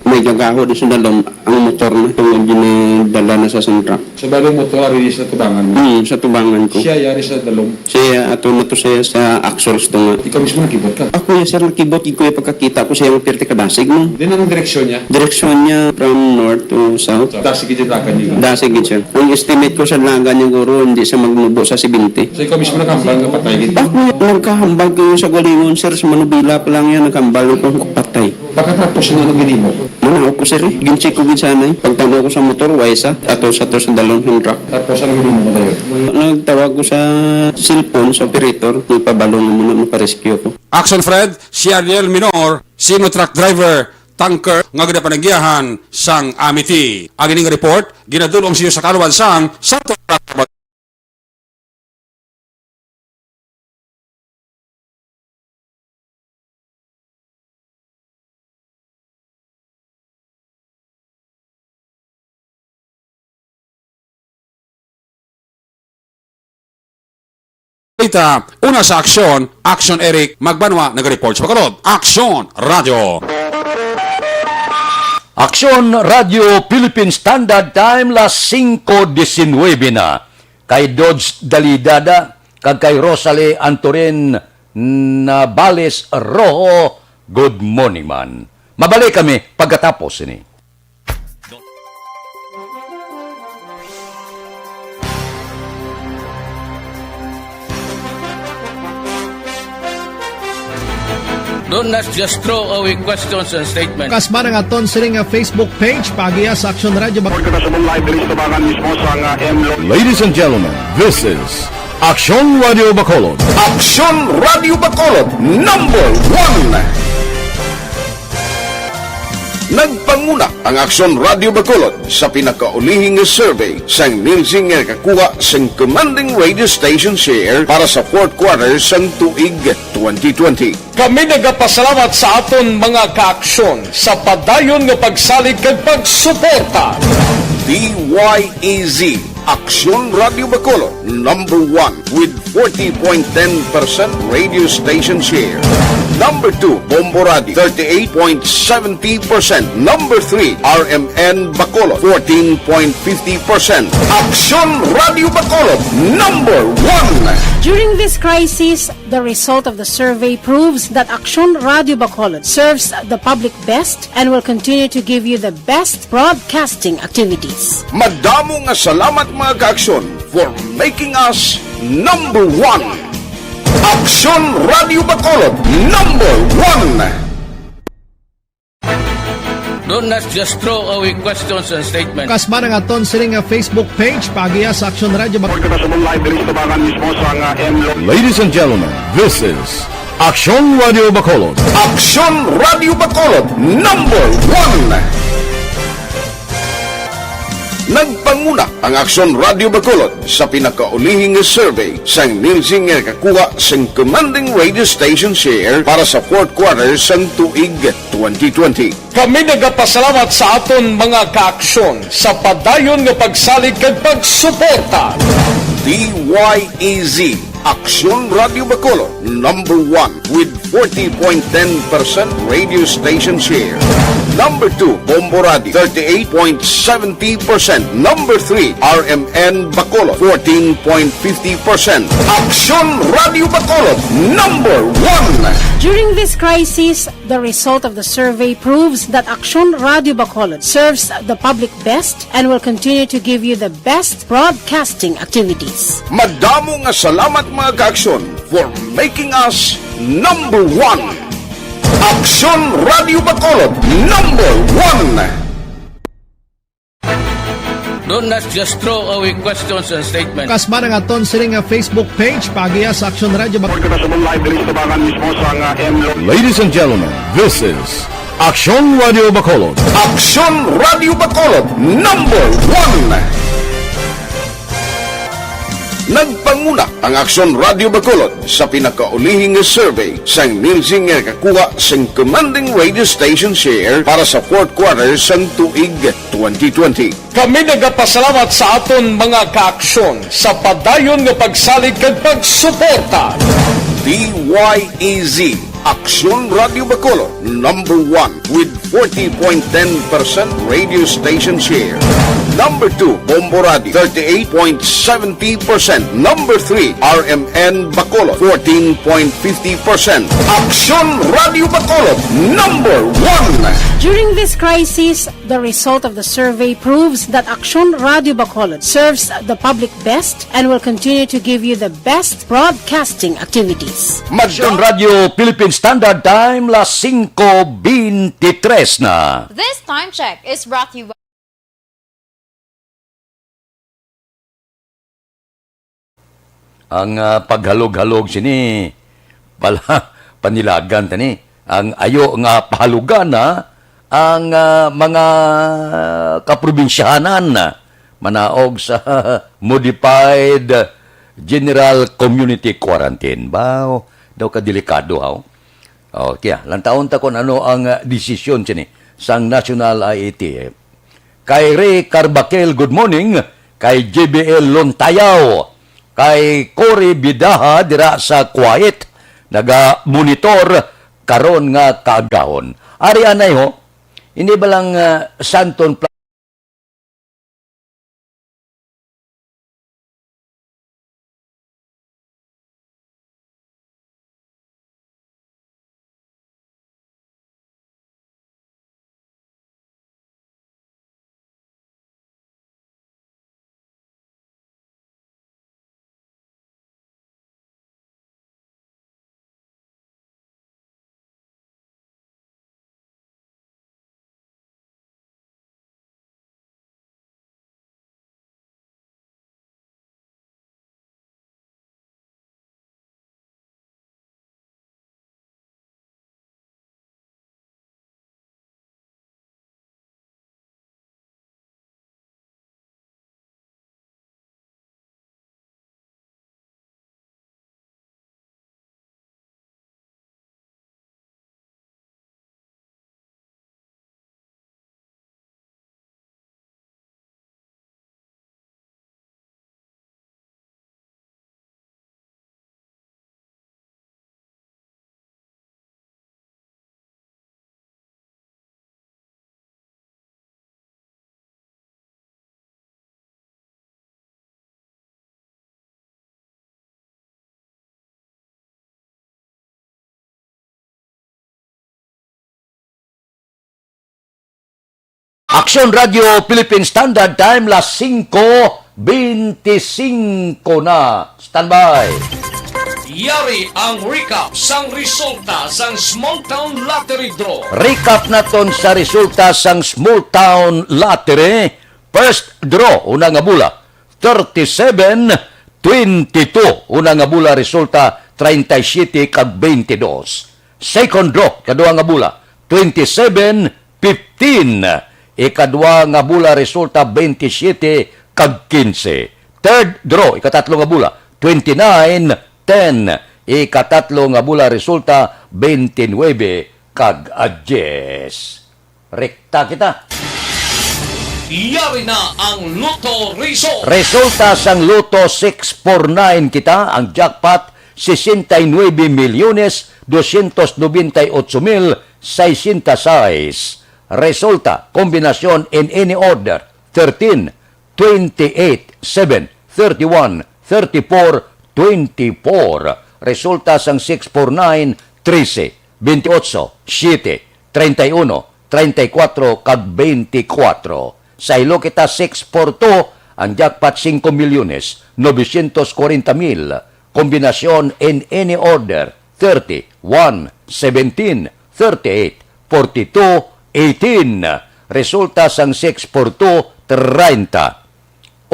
may gagahod sa dalom ang motor na tungod yun na dala na sa sentral. So, bali ang motor ari sa tubangan mo? Hmm, sa tubangan ko. Siya yari sa dalom? Siya, ato na to siya sa axles to nga. Ikaw mismo nakibot ka? Ako ya, sir, nakibot gid ko ya pagkakita ko siya nga pirti kadasig, no? Din, anong direksyon niya? Direksyon niya from north to south. So, dasig gid yung lakan niya? Dasig gid, sir. Ang estimate ko sa lagan niya, guro, hindi siya magnubo sa seventy. So, ikaw mismo nakahambal nga patay gid? Ako, nagkahambal ko yun sa galingon, sir, sa manubila pa lang yan, nagkahambal ko patay. Pagkatapos nga, anong ginimo? Manaw ko, sir, eh. Gincheck ko gid sana, eh. Pagtanaw ko sa motor, way sa, ato sa, ato sa dalom sang truck. Tapos, anong ginimo mo dayon? Nagtawag ko sa cellphone sa operator, nagpabalo nga muna makarescue ko. Action Fred, si Ariel Minor, Sino truck driver, tanker nga ginapanagiahan sang Amity. Ang ining report ginadul-ong sa inyo sa Kaluan sang Santo Corazon. Balita, una sa aksyon, Aksyon Eric Magbanwa nagareport sa Bacolod. Aksyon Radio. Aksyon Radio Philippine Standard Time, las singko disinwebe na. Kay Dodge Dalidada kag kay Rosalie Antorin Nabales Rojo, good morning, man. Mabalik kami pagkatapos ini. Don't not just throw away questions and statements. Kasmara nga aton sini nga Facebook page, paagiha sa Aksyon Radio Bac- Pagkakasabong live diri sa tubangan mismo sa nga M Lo- Ladies and gentlemen, this is Aksyon Radio Bacolod. Aksyon Radio Bacolod, number one. Nagpanguna ang Aksyon Radio Bacolod sa pinakaulihing survey sang Nielsen nga nakakuha sang commanding radio station share para sa fourth quarter sang tuig twenty twenty. Kami nagapasalamat sa aton mga kaaksyon sa padayon nga pagsalig kag pagsuporta. D Y E Z, Aksyon Radio Bacolod, number one with forty point ten percent radio station share. Number two, Bombo Radio, thirty-eight point seventy percent. Number three, R M N Bacolod, fourteen point fifty percent. Aksyon Radio Bacolod, number one. During this crisis, the result of the survey proves that Aksyon Radio Bacolod serves the public best and will continue to give you the best broadcasting activities. Madamo nga salamat, mga kaaksyon, for making us number one. Aksyon Radio Bacolod, number one. Do not just throw away questions and statements. Kasman ang aton sini nga Facebook page, paagiha sa Aksyon Radio Bacolod. Kita sa live diri sa tabangan mismo sa nga M Lo- Ladies and gentlemen, this is Aksyon Radio Bacolod. Aksyon Radio Bacolod, number one. Nagpanguna ang Aksyon Radio Bacolod sa pinakaulihing survey sang Nielsen nga nakakuha sang commanding radio station share para sa fourth quarter sang tuig twenty twenty. Kami nagapasalamat sa aton mga kaaksyon sa padayon nga pagsalig kag pagsuporta. D Y E Z, Aksyon Radio Bacolod, number one with forty point ten percent radio station share. Number two, Bombo Radio, thirty-eight point seventy percent. Number three, R M N Bacolod, fourteen point fifty percent. Aksyon Radio Bacolod, number one. During this crisis, the result of the survey proves that Aksyon Radio Bacolod serves the public best and will continue to give you the best broadcasting activities. Madamo nga salamat, mga kaaksyon, for making us number one. Aksyon Radio Bacolod, number one. Do not just throw away questions and statements. Kasman ang aton sini nga Facebook page, paagiha sa Aksyon Radio Bacolod. Kita sa live diri sa tabangan mismo sa nga M Lo- Ladies and gentlemen, this is Aksyon Radio Bacolod. Aksyon Radio Bacolod, number one. Nagpanguna ang Aksyon Radio Bacolod sa pinakaulihing nga survey sang Nielsen nga nakakuha sing commanding radio station share para sa fourth quarter sang tuig twenty twenty. Kami nagapasalamat sa aton mga kaaksyon sa padayon nga pagsalig kag pagsuporta. D Y E Z, Aksyon Radio Bacolod, number one with forty point ten percent radio station share. Number two, Bombo Radio, thirty-eight point seventy percent. Number three, R M N Bacolod, fourteen point fifty percent. Aksyon Radio Bacolod, number one. During this crisis, the result of the survey proves that Aksyon Radio Bacolod serves the public best and will continue to give you the best broadcasting activities. Aksyon Radio Philippine Standard Time, las singko beintitres na. This time check is brought to you by Ang, ah, paghalog-halog sini, pala, panilagan tani. Ang ayo nga pahalugan na ang, ah, mga kaprobinsyahanan manaog sa modified general community quarantine. Ba, daw ka delikado, haw? Okay, ah, lantawon ta kung ano ang, ah, desisyon sini sang National I A T F. Kay Ray Carbaquel, good morning. Kay J B L Lontayaw, kay Cory Bidaha dira sa Kuwait, naga-monitor karon nga kaagahon. Ari anay ho, hindi ba lang, ah, Santon Pla- Aksyon Radio Philippine Standard Time, las singko beintisinko na. Standby. Yari ang recap sang resulta sang Small Town Lottery Draw. Recap naton sa resulta sang Small Town Lottery. First draw, una nga bola, thirty-seven, twenty-two. Una nga bola, resulta, treinta y siete kag twenty-dos. Second draw, kadua nga bola, twenty-seven, fifteen. Ikadua nga bola, resulta, twenty-siete kag quince. Third draw, ikatatlo nga bola, twenty-nine, ten. Ikatatlo nga bola, resulta, twenty-nine kag diyes. Rekta kita. Yari na ang Lotto Result. Resulta sang Lotto six four nine kita, ang jackpot, sesenta y nuebe milyones dosyentos nobenta y ocho mil sesenta y seis. Resulta, kombinasyon in any order, thirteen, twenty-eight, seven, thirty-one, thirty-four, twenty-four. Resulta sang six four nine, trese, twenty-ocho, siete, treinta y uno, treinta y cuatro, kag twenty-cuatro. Sa ilo kita six four two, ang jackpot singko milyones novecientos kwarenta mil. Kombinasyon in any order, thirty, one, seventeen, thirty-eight, forty-two, eighteen. Resulta sang six four two, treinta,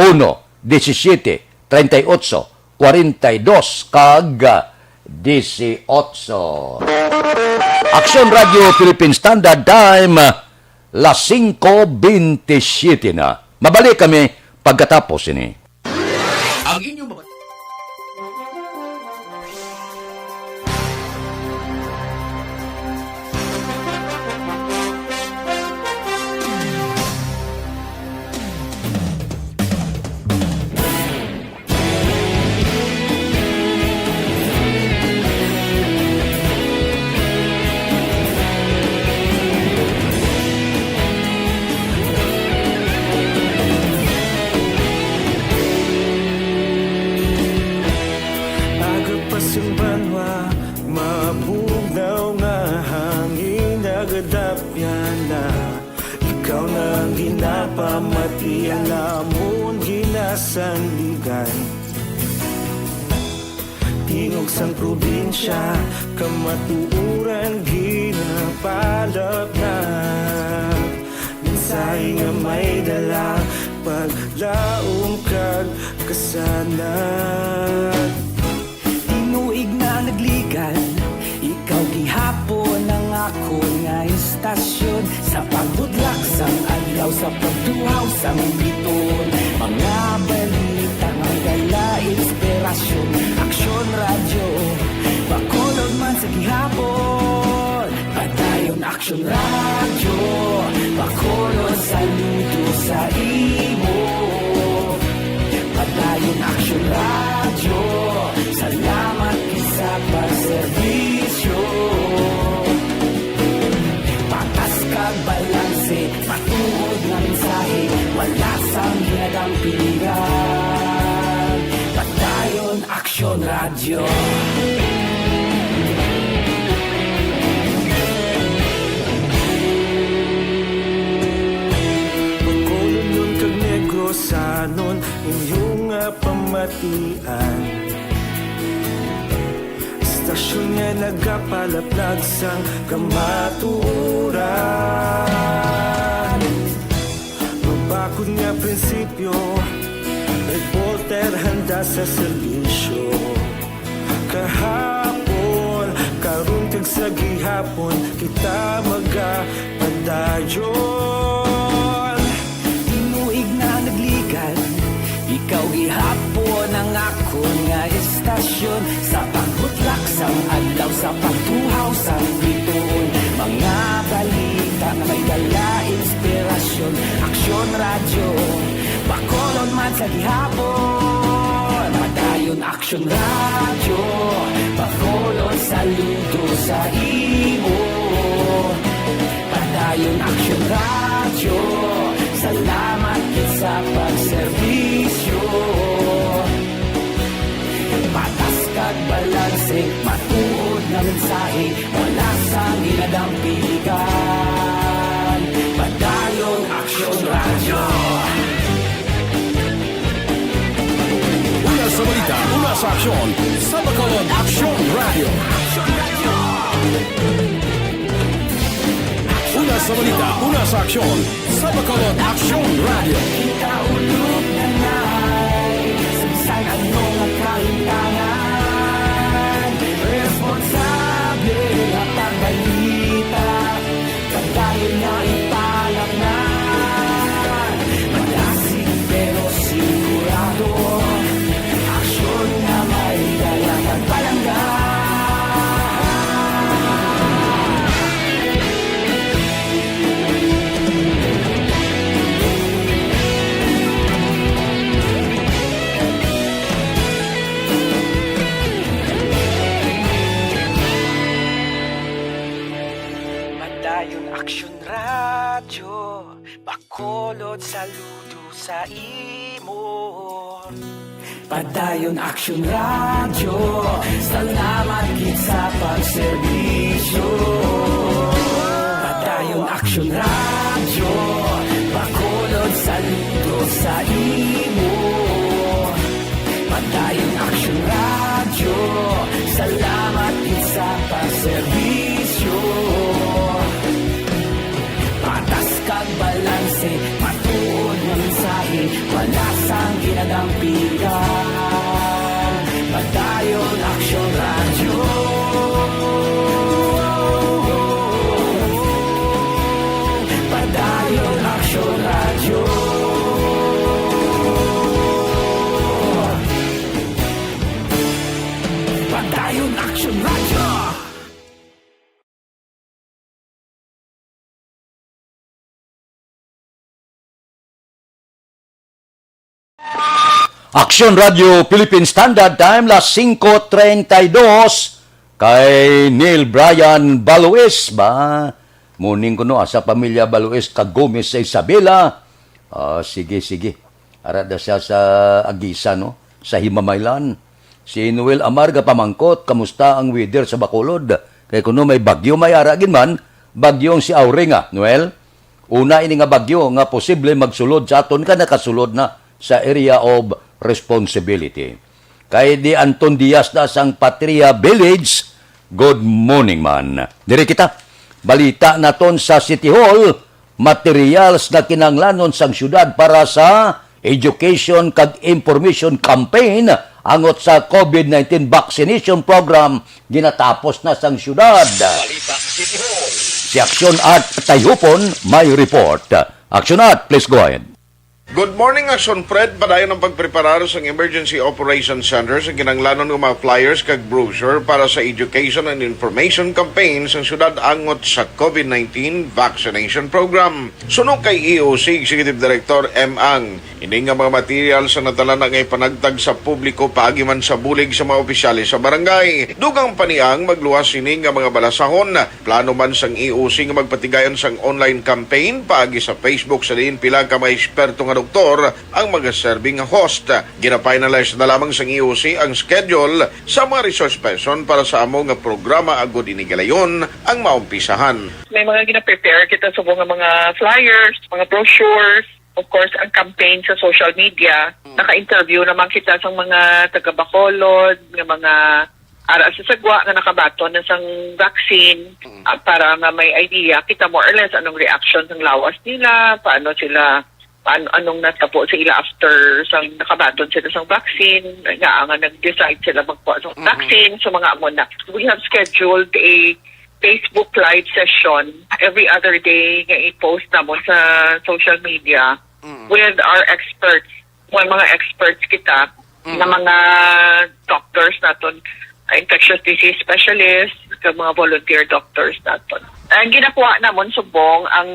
uno, disisiete, treinta y ocho, kwarenta y dos, kag disiotso. Aksyon Radio Philippine Standard Time, las singko bentisiete na. Mabalik kami pagkatapos ini. Ang inyong mga Aga pa sing banwa, mabugnaw nga hangin nagadapyan na. Ikaw na ang ginapamati, ang amon ginasandigan. Tingog sang probinsya, kamatuoran ginapalapnag. Mensahe nga may dala, paglaom kag kasanag. Tinuig na nagligal, ikaw gihapon ang akon nga istasyon. Sa pagbudlak sang adlaw, sa pagtuhaw sang bituon, mga balita nga dala inspirasyon. Aksyon Radyo, Bacolod man sa gihapon. Padayon Aksyon Radyo, Bacolod, saludo sa imo. Padayon Aksyon Radyo, salamat gid sa pagserbisyo. Patas kag balanse, matuod nga mensahe, wala sang ginadampigan. Padayon Aksyon Radyo. Bacolodnon kag Negrosanon, inyo nga pamatian. Istasyon nga nagapalaplag sang kamatuoran. Mabakod nga prinsipyo, reporter handa sa serbisyo. Kahapon, karon kag sa gihapon, kita magapadayon. Tinuig na nagligal, ikaw gihapon ang akon nga istasyon. Sa pagbutlak sang adlaw, sa pagtuhaw sang bituon, mga balita nga may dala inspirasyon. Aksyon Radyo, Bacolod man sa gihapon. Padayon Aksyon Radyo, Bacolod, saludo sa imo. Padayon Aksyon Radyo, salamat gid sa pagserbisyo. Patas kag balanse, matuod nga mensahe, wala sang ginadampigan. Padayon Aksyon Radyo. Una sa balita, una Aksyon sa Bacolod, Aksyon Radio. Una sa balita, una sa aksyon sa Bacolod, Aksyon Radio. Kita ulog na nai, sa bisan ano nga kahimtangan, responsable nga pagbalita. Padayon nga ipalamnan, madasig pero sigurado, aksyon nga may dala kag palangga. Padayon Aksyon Radyo, Bacolod, saludo sa imo. Padayon Aksyon Radyo, salamat gid sa pagserbisyo. Padayon Aksyon Radyo, Bacolod, saludo sa imo. Padayon Aksyon Radyo, salamat gid sa pagserbisyo. Patas kag balanse, matuod nga mensahe, wala sang ginadampigan. Padayon Aksyon Radyo. Padayon Aksyon Radyo. Padayon Aksyon Radyo. Aksyon Radio Philippine Standard Time, las singko treinta y dos. Kay Neil Brian Baluis ba? Morning kuno, ah, sa pamilya Baluis kag Gomez sa Isabela. Ah, sige, sige. Ara da siya sa Aguisa, no? Sa Himamaylan. Si Noel Amar gapamangkot, kamusta ang weather sa Bacolod? Kay kuno may bagyo, may ara gid man, bagyong si Auring, ah, Noel. Una ini nga bagyo nga posible magsulod sa aton, ka nakasulod na sa area of responsibility. Kay di Anton Diaz na sang Patria Village, good morning man. Diri kita, balita naton sa City Hall, materials nga kinahanglanon sang syudad para sa education kag information campaign angot sa COVID nineteen vaccination program ginatapos na sang syudad. Balita City Hall. Si Action Art Tayhupon may report. Action Art, please go ahead. Good morning, Action Fred. Padayon ang pagpreparar sang Emergency Operations Center sa kinahanglanon nga mga flyers kag brochure para sa education and information campaign sang syudad angot sa COVID nineteen vaccination program. Suno kay E O C Executive Director M. Ang, ini nga mga materials ang natala na nga ipanagtag sa publiko paagi man sa bulig sa mga opisyales sa barangay. Dugang pa ni Ang, magluwas sini nga mga balasahon. Plano man sang E O C nga magpatigayon sang online campaign paagi sa Facebook, sa diin pila ka mga eksperto nga doktor ang magaserbi nga host. Gina-finalize na lamang sang E O C ang schedule sa mga resource person para sa amo nga programa agod ini galayon ang maumpisahan. May mga gina-prepare kita subong nga mga flyers, mga brochures, of course, ang campaign sa social media. Mm. Naka-interview naman kita sa mga taga Bacolod, nga mga ara sa sagwa nga nakabaton na sang vaccine, Mm. ah, para nga may idea kita more or less anong reaction sang lawas nila, paano sila, paano, anong natabo sa ila after sang nakabaton sila sang vaccine, nga, nga nag-decide sila magkuha sa Mm-hmm. vaccine, so mga amo na. We have scheduled a Facebook Live session every other day nga i-post namon sa social media Mm. with our experts. May mga experts kita Mm. na mga doctors naton, infectious disease specialist, kag mga volunteer doctors naton. Ang ginakuha namon subong ang,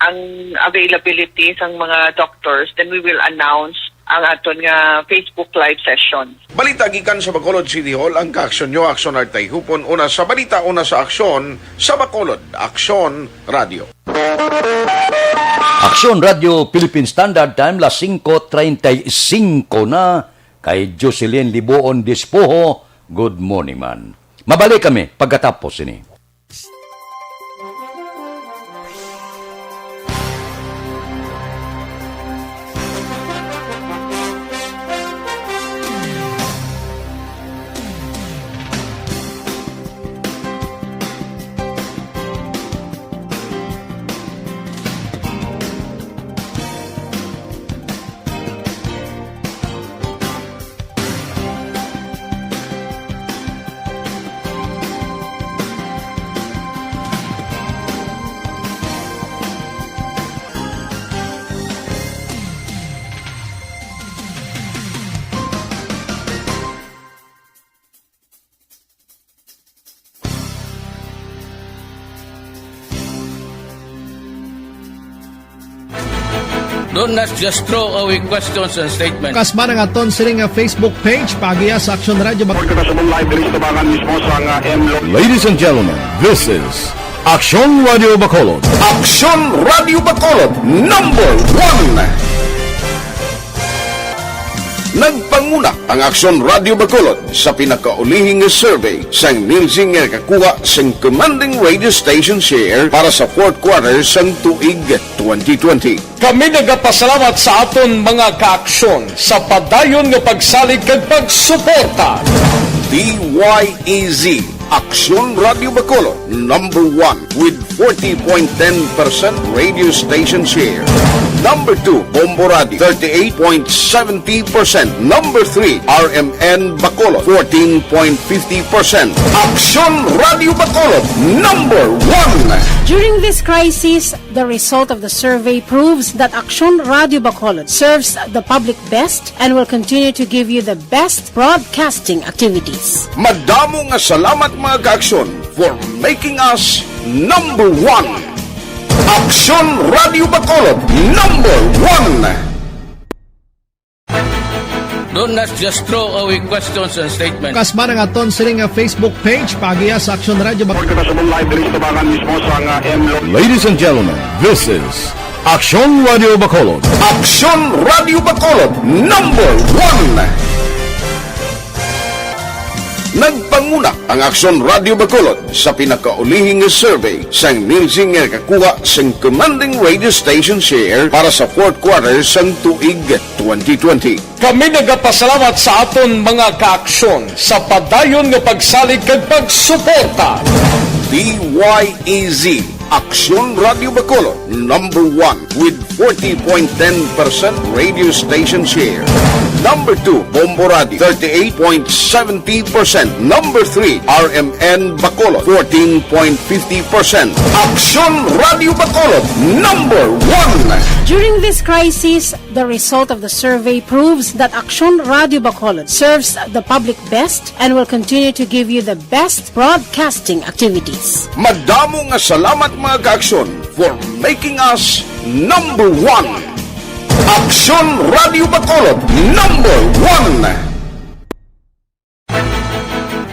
ang availability sang mga doctors, then we will announce ang aton nga Facebook Live session. Balita gikan sa Bacolod City Hall, ang kaaksyon nyo, Aksyon Art Tayhupon, una sa balita, una sa aksyon, sa Bacolod, Aksyon Radio. Aksyon Radio Philippine Standard Time, las singko treinta y cinco na, kay Jocelyn Libuon Dispoho, good morning man. Mabalik kami pagkatapos ini. Don't ask, just throw away questions and statements. Kasba na nga ton sini nga Facebook page, paagiha sa Aksyon Radio Bac- Report ka sa mong live diri sa tubangan mismo sa nga M Lo- Ladies and gentlemen, this is Aksyon Radio Bacolod. Aksyon Radio Bacolod, number one. Nagpanguna ang Aksyon Radio Bacolod sa pinakaulihi nga survey sang Nielsen nga nakakuha sang commanding radio station share para sa fourth quarter sang tuig twenty twenty. Kami nagapasalamat sa aton mga kaaksyon sa padayon nga pagsalig kag pagsuporta. D Y E Z, Aksyon Radio Bacolod, number one with forty point ten percent radio station share. Number two, Bombo Radio, thirty-eight point seventy percent. Number three, R M N Bacolod, fourteen point fifty percent. Aksyon Radio Bacolod, number one. During this crisis, the result of the survey proves that Aksyon Radio Bacolod serves the public best and will continue to give you the best broadcasting activities. Madamo nga salamat, mga kaaksyon, for making us number one. Aksyon Radio Bacolod, number one. Don't ask, just throw away questions and statements. Kasba na nga ton sini nga Facebook page, paagiha sa Aksyon Radio Bac- Report ka sa mong live diri sa tubangan mismo sa nga M Lo- Ladies and gentlemen, this is Aksyon Radio Bacolod. Aksyon Radio Bacolod, number one. Nagpanguna ang Aksyon Radio Bacolod sa pinakaulihi nga survey sang Nielsen nga nakakuha sang commanding radio station share para sa fourth quarter sang tuig twenty twenty. Kami nagapasalamat sa aton mga kaaksyon sa padayon nga pagsalig kag pagsuporta. D Y E Z, Aksyon Radio Bacolod, number one with forty point ten percent radio station share. Number two, Bombo Radio, thirty-eight point seventy percent. Number three, R M N Bacolod, fourteen point fifty percent. Aksyon Radio Bacolod, number one. During this crisis, the result of the survey proves that Aksyon Radio Bacolod serves the public best and will continue to give you the best broadcasting activities. Madamo nga salamat, mga kaaksyon, for making us number one. Aksyon Radio Bacolod, number one.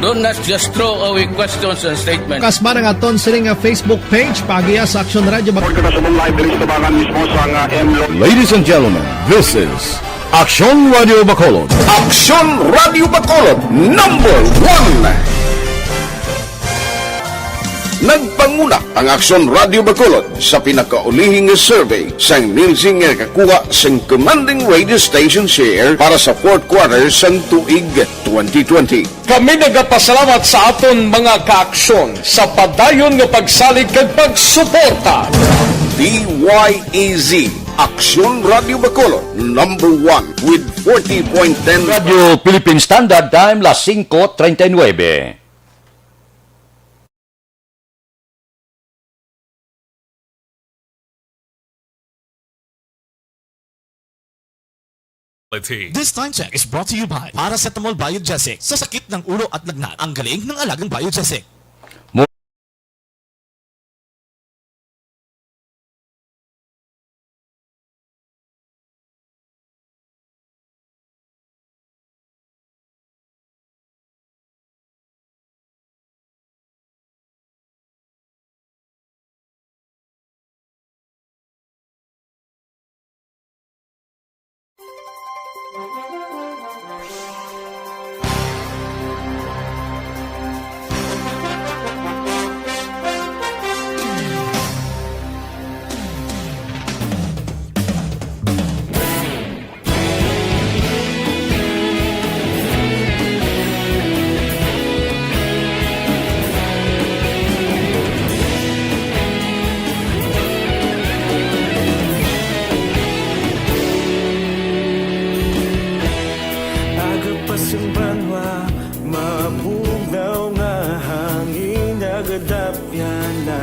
Don't ask, just throw away questions and statements. Kasba na nga ton sini nga Facebook page, paagiha sa Aksyon Radio Bac- Report ka sa mong live diri sa tubangan mismo sa nga M Lo- Ladies and gentlemen, this is Aksyon Radio Bacolod. Aksyon Radio Bacolod, number one. Nagpanguna ang Aksyon Radio Bacolod sa pinakaulihi nga survey sang Nielsen nga nakakuha sang commanding radio station share para sa fourth quarter sang tuig twenty twenty. Kami nagapasalamat sa aton mga kaaksyon sa padayon nga pagsalig kag pagsuporta. D Y E Z, Aksyon Radio Bacolod, number one with forty point ten. Radio Philippine Standard Time, las singko treinta y nueve. This time check is brought to you by Paracetamol Biogesic. Sa sakit ng ulo at lagnat, ang galing ng alagang Biogesic. Aga pa sing banwa, mabugnaw nga hangin nagadapyan na.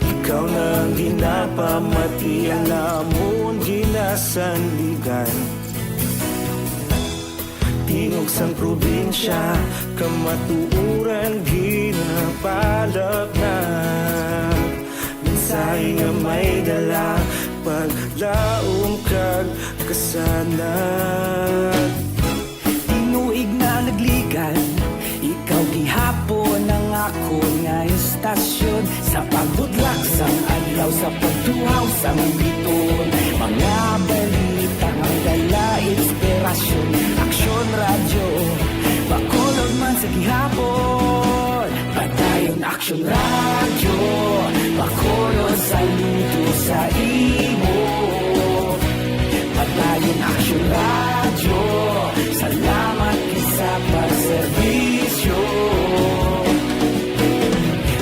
Ikaw na ang ginapamati, ang amon ginasandigan. Tingog sang probinsya, kamatuoran ginapalapnag. Mensahe nga may dala, paglaom ka Kasana. Tinuig na nagligan, ikaw gihapon ang akon nga istasyon. Sa pagbudlak sang adlaw, sa pagtuhaw sang biton, mga balita nga may dala inspirasyon. Aksyon Radyo, Bacolod man sa gihapon. Padayon Aksyon Radyo, Bacolod, saludo sa imo. Padayon Aksyon Radyo, salamat gid sa pagserbisyo.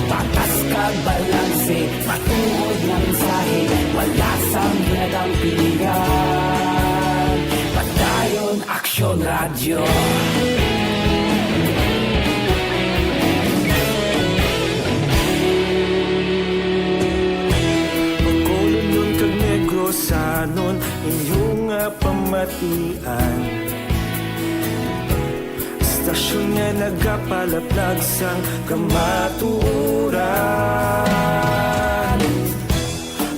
Patas kag balanse, matuod nga mensahe, wala sang ginadampigan. Padayon Aksyon Radyo. Bacolodnon kag Negrosanon, inyo nga pamatian. Istasyon nga nagapalaplag sang kamatuoran.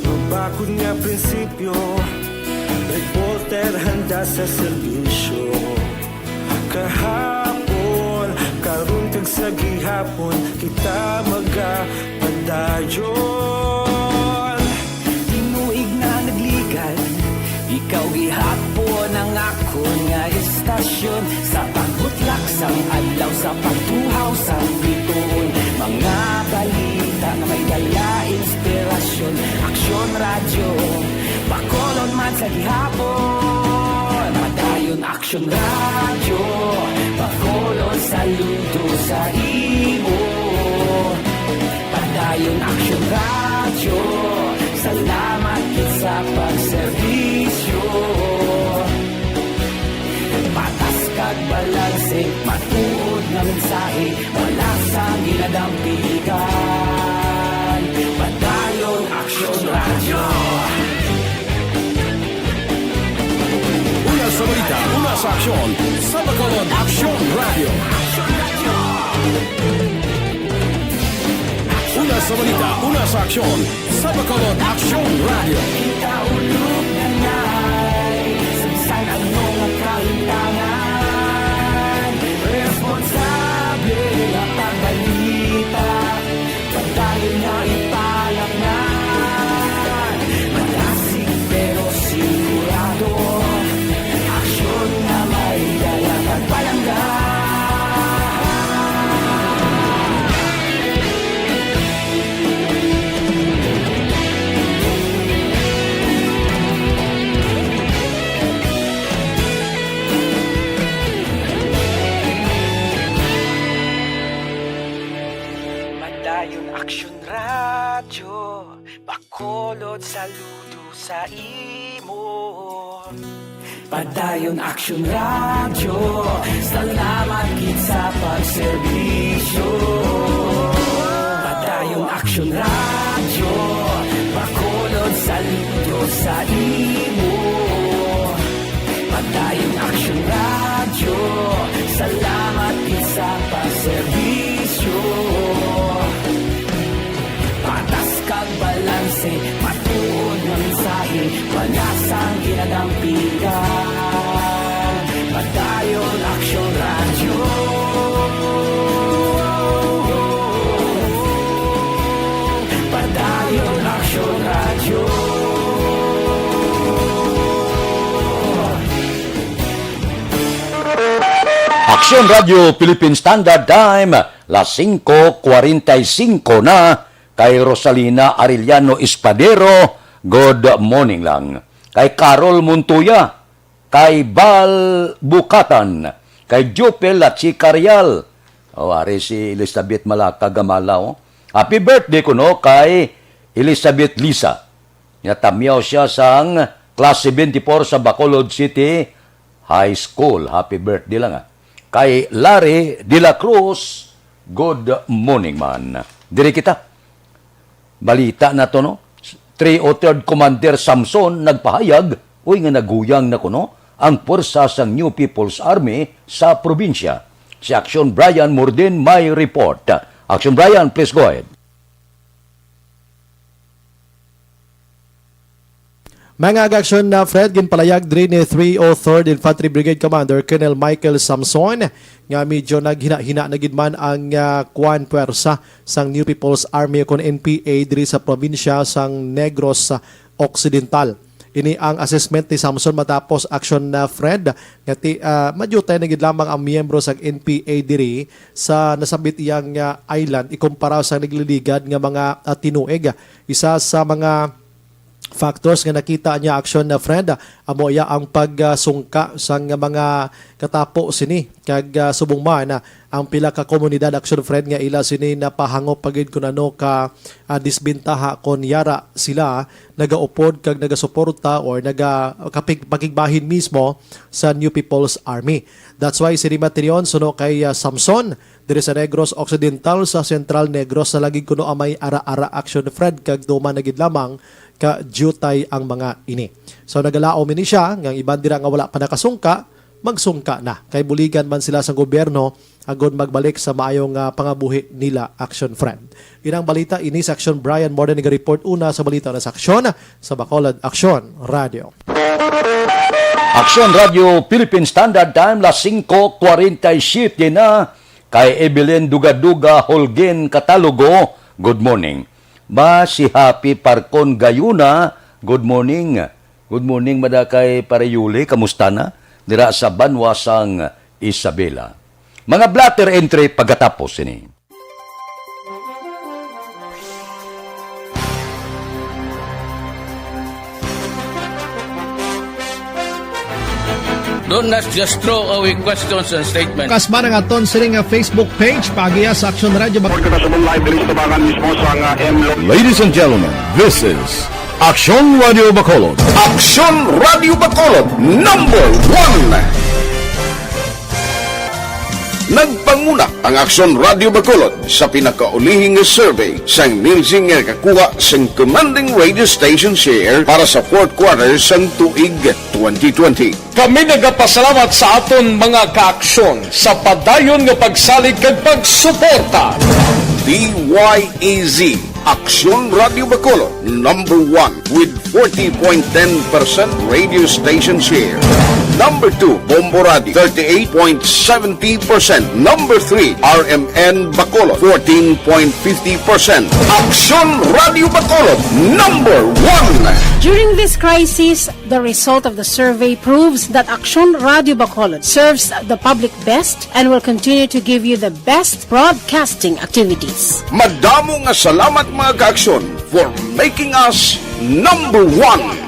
Mabakod nga prinsipyo, reporter handa sa serbisyo. Kahapon, karon kag sa gihapon, kita magapadayon. Tinuig na nagligan, ikaw gihapon ang akon nga istasyon. Sa pagbutlak sang adlaw, sa pagtuhaw sang biton, mga balita nga may dala inspirasyon. Aksyon Radyo, Bacolod man sa gihapon. Padayon Aksyon Radyo, Bacolod, saludo sa imo. Padayon Aksyon Radyo, salamat gid sa pagserbisyo. Patas kag balanse, matuod nga mensahe, wala sang ginadampigan. Padayon Aksyon Radyo. Una sa balita, una sa aksyon, sa Bacolod Aksyon Radyo. Una sa balita, una sa aksyon, sa Bacolod Aksyon Radyo. Kita ulog na ngay, sa bisan ano nga kahimtangan, responsable nga pagbalita. Padayon nga ipalaknad, malasig pero sigurado, aksyon nga may dala kag palangga. Padayon Aksyon Radyo, Bacolod, saludo sa imo. Padayon Aksyon Radyo, salamat gid sa pagserbisyo. Padayon Aksyon Radyo, Bacolod, saludo sa imo. Padayon Aksyon Radyo, salamat gid sa pagserbisyo. Patas kag balanse, matuod nga mensahe, wala sang ginadampigan. Padayon Aksyon Radyo. Padayon Aksyon Radyo. Aksyon Radyo Philippine Standard Time, las singko kwarenta y singko na. Kay Rosalina Arellano Espadero, good morning lang. Kay Carol Montoya, kay Bal Bukatan, kay Jopel at si Carial. O, ari si Elizabeth Malaka Gamala, oh. Happy birthday kuno kay Elizabeth Lisa. Nga tamyaw siya sang klase twenty-four sa Bacolod City High School. Happy birthday lang, ah. Kay Larry de la Cruz, good morning man. Diri kita. Balita na to, no? Three oh third Commander Samson nagpahayag, uy, nga naguyang na kuno ang pwersa sang New People's Army sa probinsya. Si Action Brian Murdin may report. Action Brian, please go ahead. Mga kaaksyon, na Fred, ginpalayag diri ni three oh third Infantry Brigade Commander Colonel Michael Samson nga medyo naghina-hina na gid man ang, ah, kuwan, pwersa sang New People's Army o kon N P A diri sa probinsya sang Negros Occidental. Ini ang assessment ni Samson matapos aksyon, na Fred, nga ti, ah, madiyutay na gid lamang ang miyembro sang N P A diri sa nasambit iyang, ah, island ikumpara sa nagliligad nga mga, ah, tinuig. Isa sa mga factors nga nakita niya, aksyon, na Fred, amo iya ang pagsungka sang mga katapo sini, kag, ah, subong man, ah, ang pila ka komunidad, aksyon, Fred, nga ila sini napahangop pa gid kun ano ka, ah, disbentaha kon yara sila nagaupod kag nagasuporta or naga-, kapig-, pakigbahin mismo sa New People's Army. That's why sini matriyon suno kay, ah, Samson, diri sa Negros Occidental, sa Central Negros, sa lagig kuno amay ara-ara, aksyon, Fred, kag tuman na gid lamang ka diutay ang mga ini. So, nagalaom ini siya nga ang iban dira nga wala pa nakasungka, magsungka na, kay buligan man sila sa gobyerno agod magbalik sa maayong, ah, pangabuhi nila, aksyon, Fred. Inang balita ini sa Aksyon. Brian Morden naga-report una sa balita na sa Aksyon, sa Bacolod Aksyon Radio. Aksyon Radio Philippine Standard Time, las singko kwarenta y siyete na. Kay Evelyn Dugaduga Holguin Catalogo, good morning. Ba, si Happy Parcon Gayuna, good morning. Good morning, mada kay Pare Yuli, kamusta na? Dira sa banwa sang Isabela. Mga blotter entry pagkatapos sini. Don't not just throw away questions and statements. Kasba ang aton sining nga Facebook page, paagiha sa Aksyon Radio Bac- Report kita sa live diri sa tabangan mismo sa nga M Lo- Ladies and gentlemen, this is Aksyon Radio Bacolod. Aksyon Radio Bacolod, number one. Nagpanguna ang Aksyon Radio Bacolod sa pinakaulihing nga survey sang Nielsen nga nakakuha sang commanding radio station share para sa fourth quarter sang tuig twenty twenty. Kami nagapasalamat sa aton mga kaaksyon sa padayon nga pagsalig kag pagsuporta. D Y E Z, Aksyon Radio Bacolod, number one with forty point ten percent radio station share. Number two, Bombo Radio, thirty-eight point seventy percent. Number three, R M N Bacolod, fourteen point fifty percent. Aksyon Radio Bacolod, number one. During this crisis, the result of the survey proves that Aksyon Radio Bacolod serves the public best and will continue to give you the best broadcasting activities. Madamo nga salamat, mga kaaksyon, for making us number one.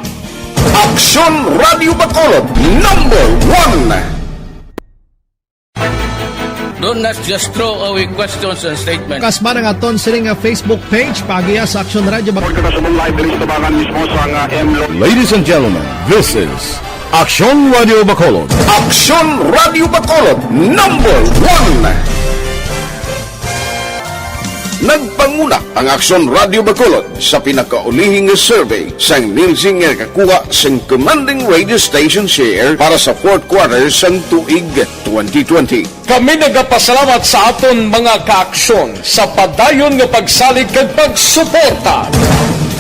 Aksyon Radio Bacolod, number one. Don't not just throw away questions and statements. Kasba ang aton sining nga Facebook page, paagiha sa Aksyon Radio Bac- Report kita sa live diri sa tabangan mismo sa nga M Lo- Ladies and gentlemen, this is Aksyon Radio Bacolod. Aksyon Radio Bacolod, number one. Nagpanguna ang Aksyon Radio Bacolod sa pinakaulihing nga survey sang Nielsen nga nakakuha sang commanding radio station share para sa fourth quarter sang tuig twenty twenty. Kami nagapasalamat sa aton mga kaaksyon sa padayon nga pagsalig kag pagsuporta.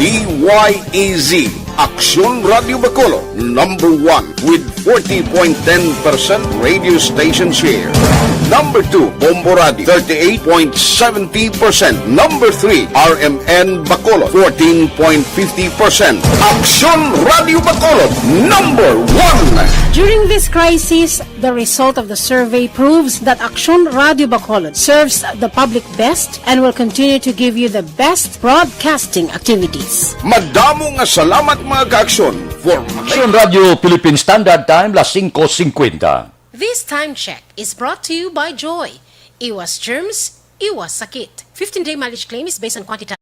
D Y E Z, Aksyon Radio Bacolod, number one with forty point ten percent radio station share. Number two, Bombo Radio, thirty-eight point seventy percent. Number three, R M N Bacolod, fourteen point fifty percent. Aksyon Radio Bacolod, number one. During this crisis, the result of the survey proves that Aksyon Radio Bacolod serves the public best and will continue to give you the best broadcasting activities. Madamo nga salamat, mga kaaksyon, for Aksyon Radio Philippine Standard Time, las singko singkwenta. This time check is brought to you by Joy. Iwas germs, iwas sakit. Fifteen-day mileage claim is based on quantity.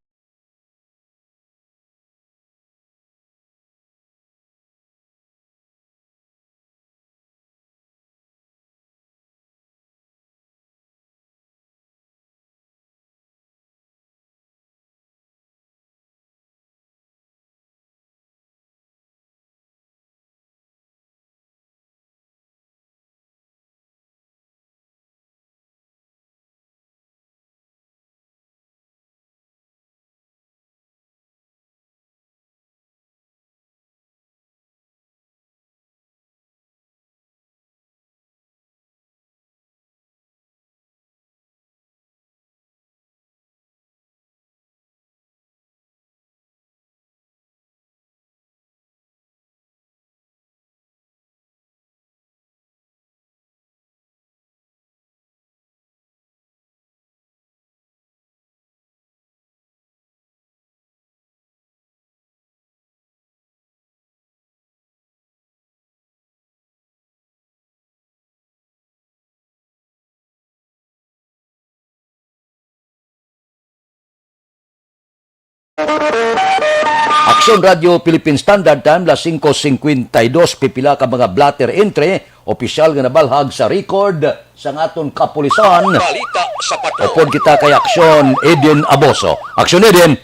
Aksyon Radio Philippine Standard Time, las singko singkwenta y dos, pipila ka mga blotter entry, opisyal nga nabalhag sa record sa aton kapulisan. Balita sa Patrol. Upod kita kay Aksyon Eden Aboso. Aksyon Eden.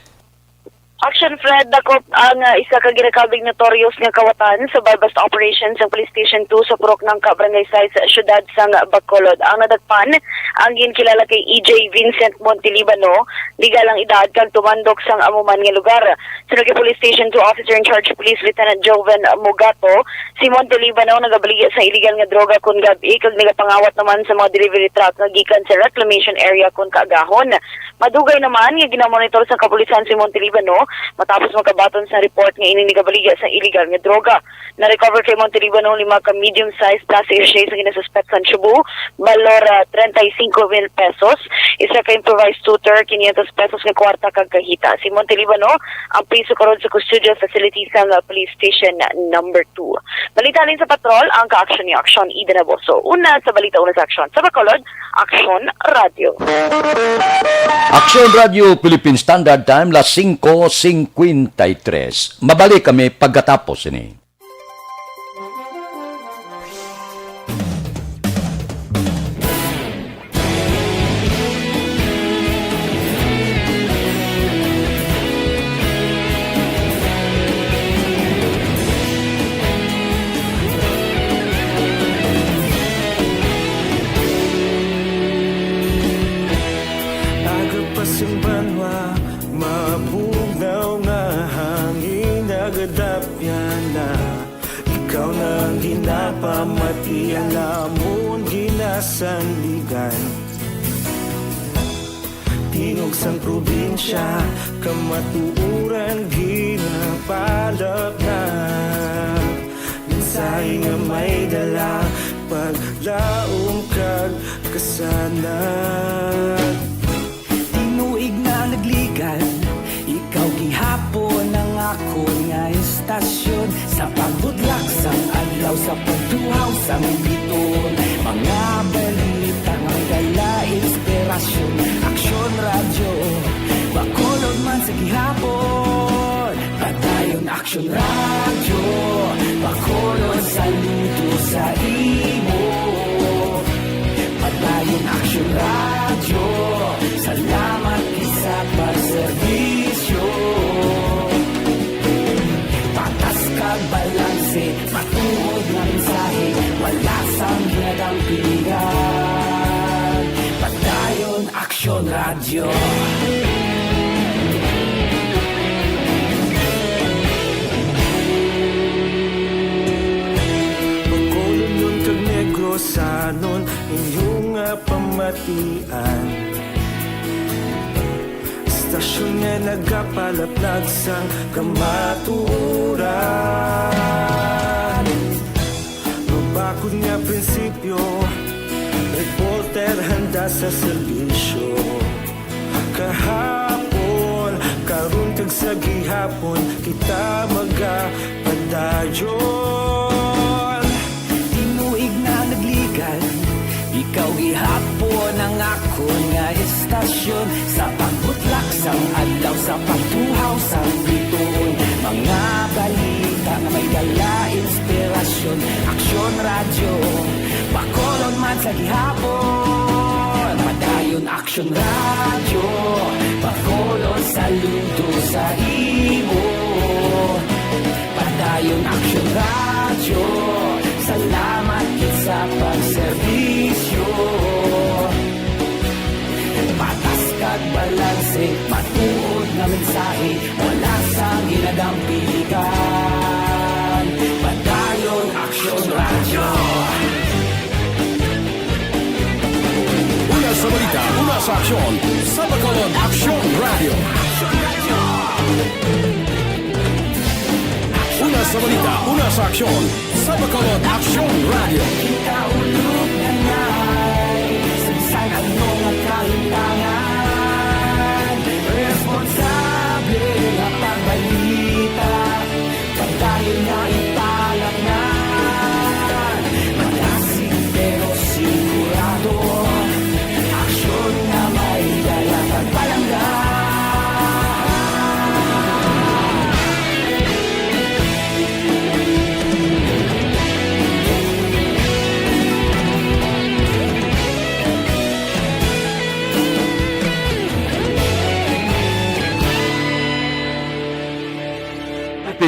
Action Fred, dakop ang, ah, isa ka ginakabig notorious nga kawatan sa buy-bust operation sa Police Station two sa Purok Nangka, Barangay Sais, siyudad sang Bacolod. Ang nadakpan, ang ginkilala kay E J Vincent Montelibano, legal ang edad kag tumandok sang amo man nga lugar. Suno kay Police Station two Officer in Charge Police Lieutenant Joven Mugato, si Montelibano nagabaligya sa illegal nga droga kon gab-i kag nagapangawat naman sa mga delivery truck nga gikan sa reclamation area kon kaagahon. Madugay naman nga ginamonitor sa kapulisan si Montelibano matapos makabaton sa report nga ini nagabaligya sa illegal nga droga. Na-recover kay Montelibano lima ka medium-sized plastic sachet sa ginasuspetsan shabu, balor, ah, treinta y cinco mil pesos, isa ka improvised tutor, quinientos pesos nga kwarta kag kahita. Si Montelibano ang priso karon sa custodial facility sa, ah, Police Station Number Two. Balita halin sa patrol, ang ka-action ni Aksyon Eden Aboso. Una sa balita, una sa aksyon. Sa Bacolod, Aksyon Radio. Aksyon Radio Philippine Standard Time, las singko singkwenta y tres. Mabalik kami pagkatapos ini. Aga pa sing banwa, mabugnaw nga hangin, nagadapyan na. Ikaw na ang ginapamati, ang amon ginasandigan. Tingog sang probinsya, kamatuoran ginapalapnap. Mensahe nga may dala, paglaom kag kasanag. Tinuig na nagligan, ikaw gihapon ang akon nga estasyon. Sa pagbutlak sang adlaw, sa pagtuhaw sang biton, mga balita nga may dala inspirasyon. Aksyon Radyo, Bacolod man sa gihapon. Padayon Aksyon Radyo, Bacolod, saludo sa imo. Padayon Aksyon Radyo, salamat gid sa pagserbisyo. Patas kag balanse, matuod nga mensahe, wala sang ginadampigan. Padayon Aksyon Radyo. Bacolodnon kag Negrosanon, inyo nga pamatian. Estasyon nga nagapalaplag sang kamatuoran. Mabakod nga prinsipyo, reporter handa sa serbisyo. Kahapon, karon, kag sa gihapon, kita magapadayon. Tinuig na nagligan, ikaw gihapon ang akon nga estasyon. Sa pagbutlak sang adlaw, sa pagtuhaw sang bituon, mga balita nga may dala inspirasyon. Aksyon Radyo, Bacolod man sa gihapon. Padayon Aksyon Radyo, Bacolod, saludo sa imo. Padayon Aksyon Radyo, salamat gid sa pagserbisyo. Patas kag balanse, matuod nga mensahe, wala sang ginadampigan. Padayon Aksyon Radyo. Una sa balita, una sa aksyon, sa Bacolod Aksyon Radyo. Una sa balita, una sa aksyon, sa Bacolod Aksyon Radyo. Kita ulog na ngay, saysay ano nga kahimtangan. Responsable nga pagbalita, padayon nga ipalapnan. Malasig pero sigurado, aksyon nga may dala kag palangga.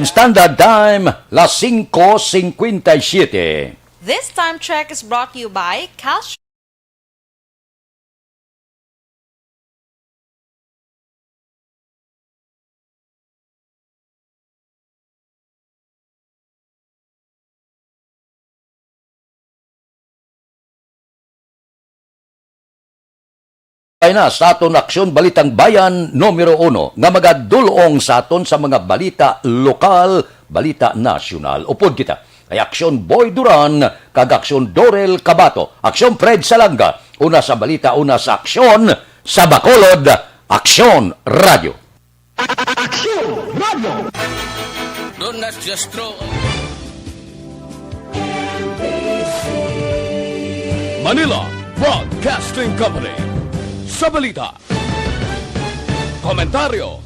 Standard Time, las singko singkwenta y siyete. This time check is brought to you by Cash. Ay na sa aton Aksyon Balitang Bayan numero uno nga magadulong sa aton sa mga balita lokal, balita nasyonal. Upod kita kay Aksyon Boy Duran kag Aksyon Dorel Kabato, Aksyon Fred Salanga, una sa balita, una sa aksyon sa Bacolod, Aksyon Radyo. Aksyon Radyo. Don't not just throw. Manila Broadcasting Company. Sa balita, komentaryo,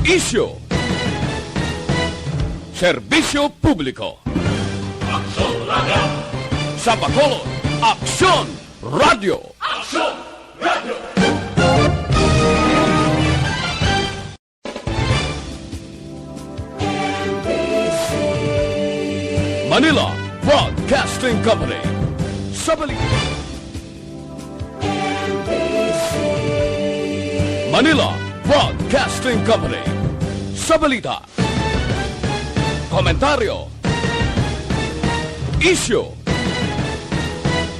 isyu, serbisyo publiko. Aksyon Radyo. Sa Bacolod, Aksyon Radyo. Aksyon Radyo. Manila Broadcasting Company. Sa balita. Manila Broadcasting Company. Sa balita, komentaryo, isyu,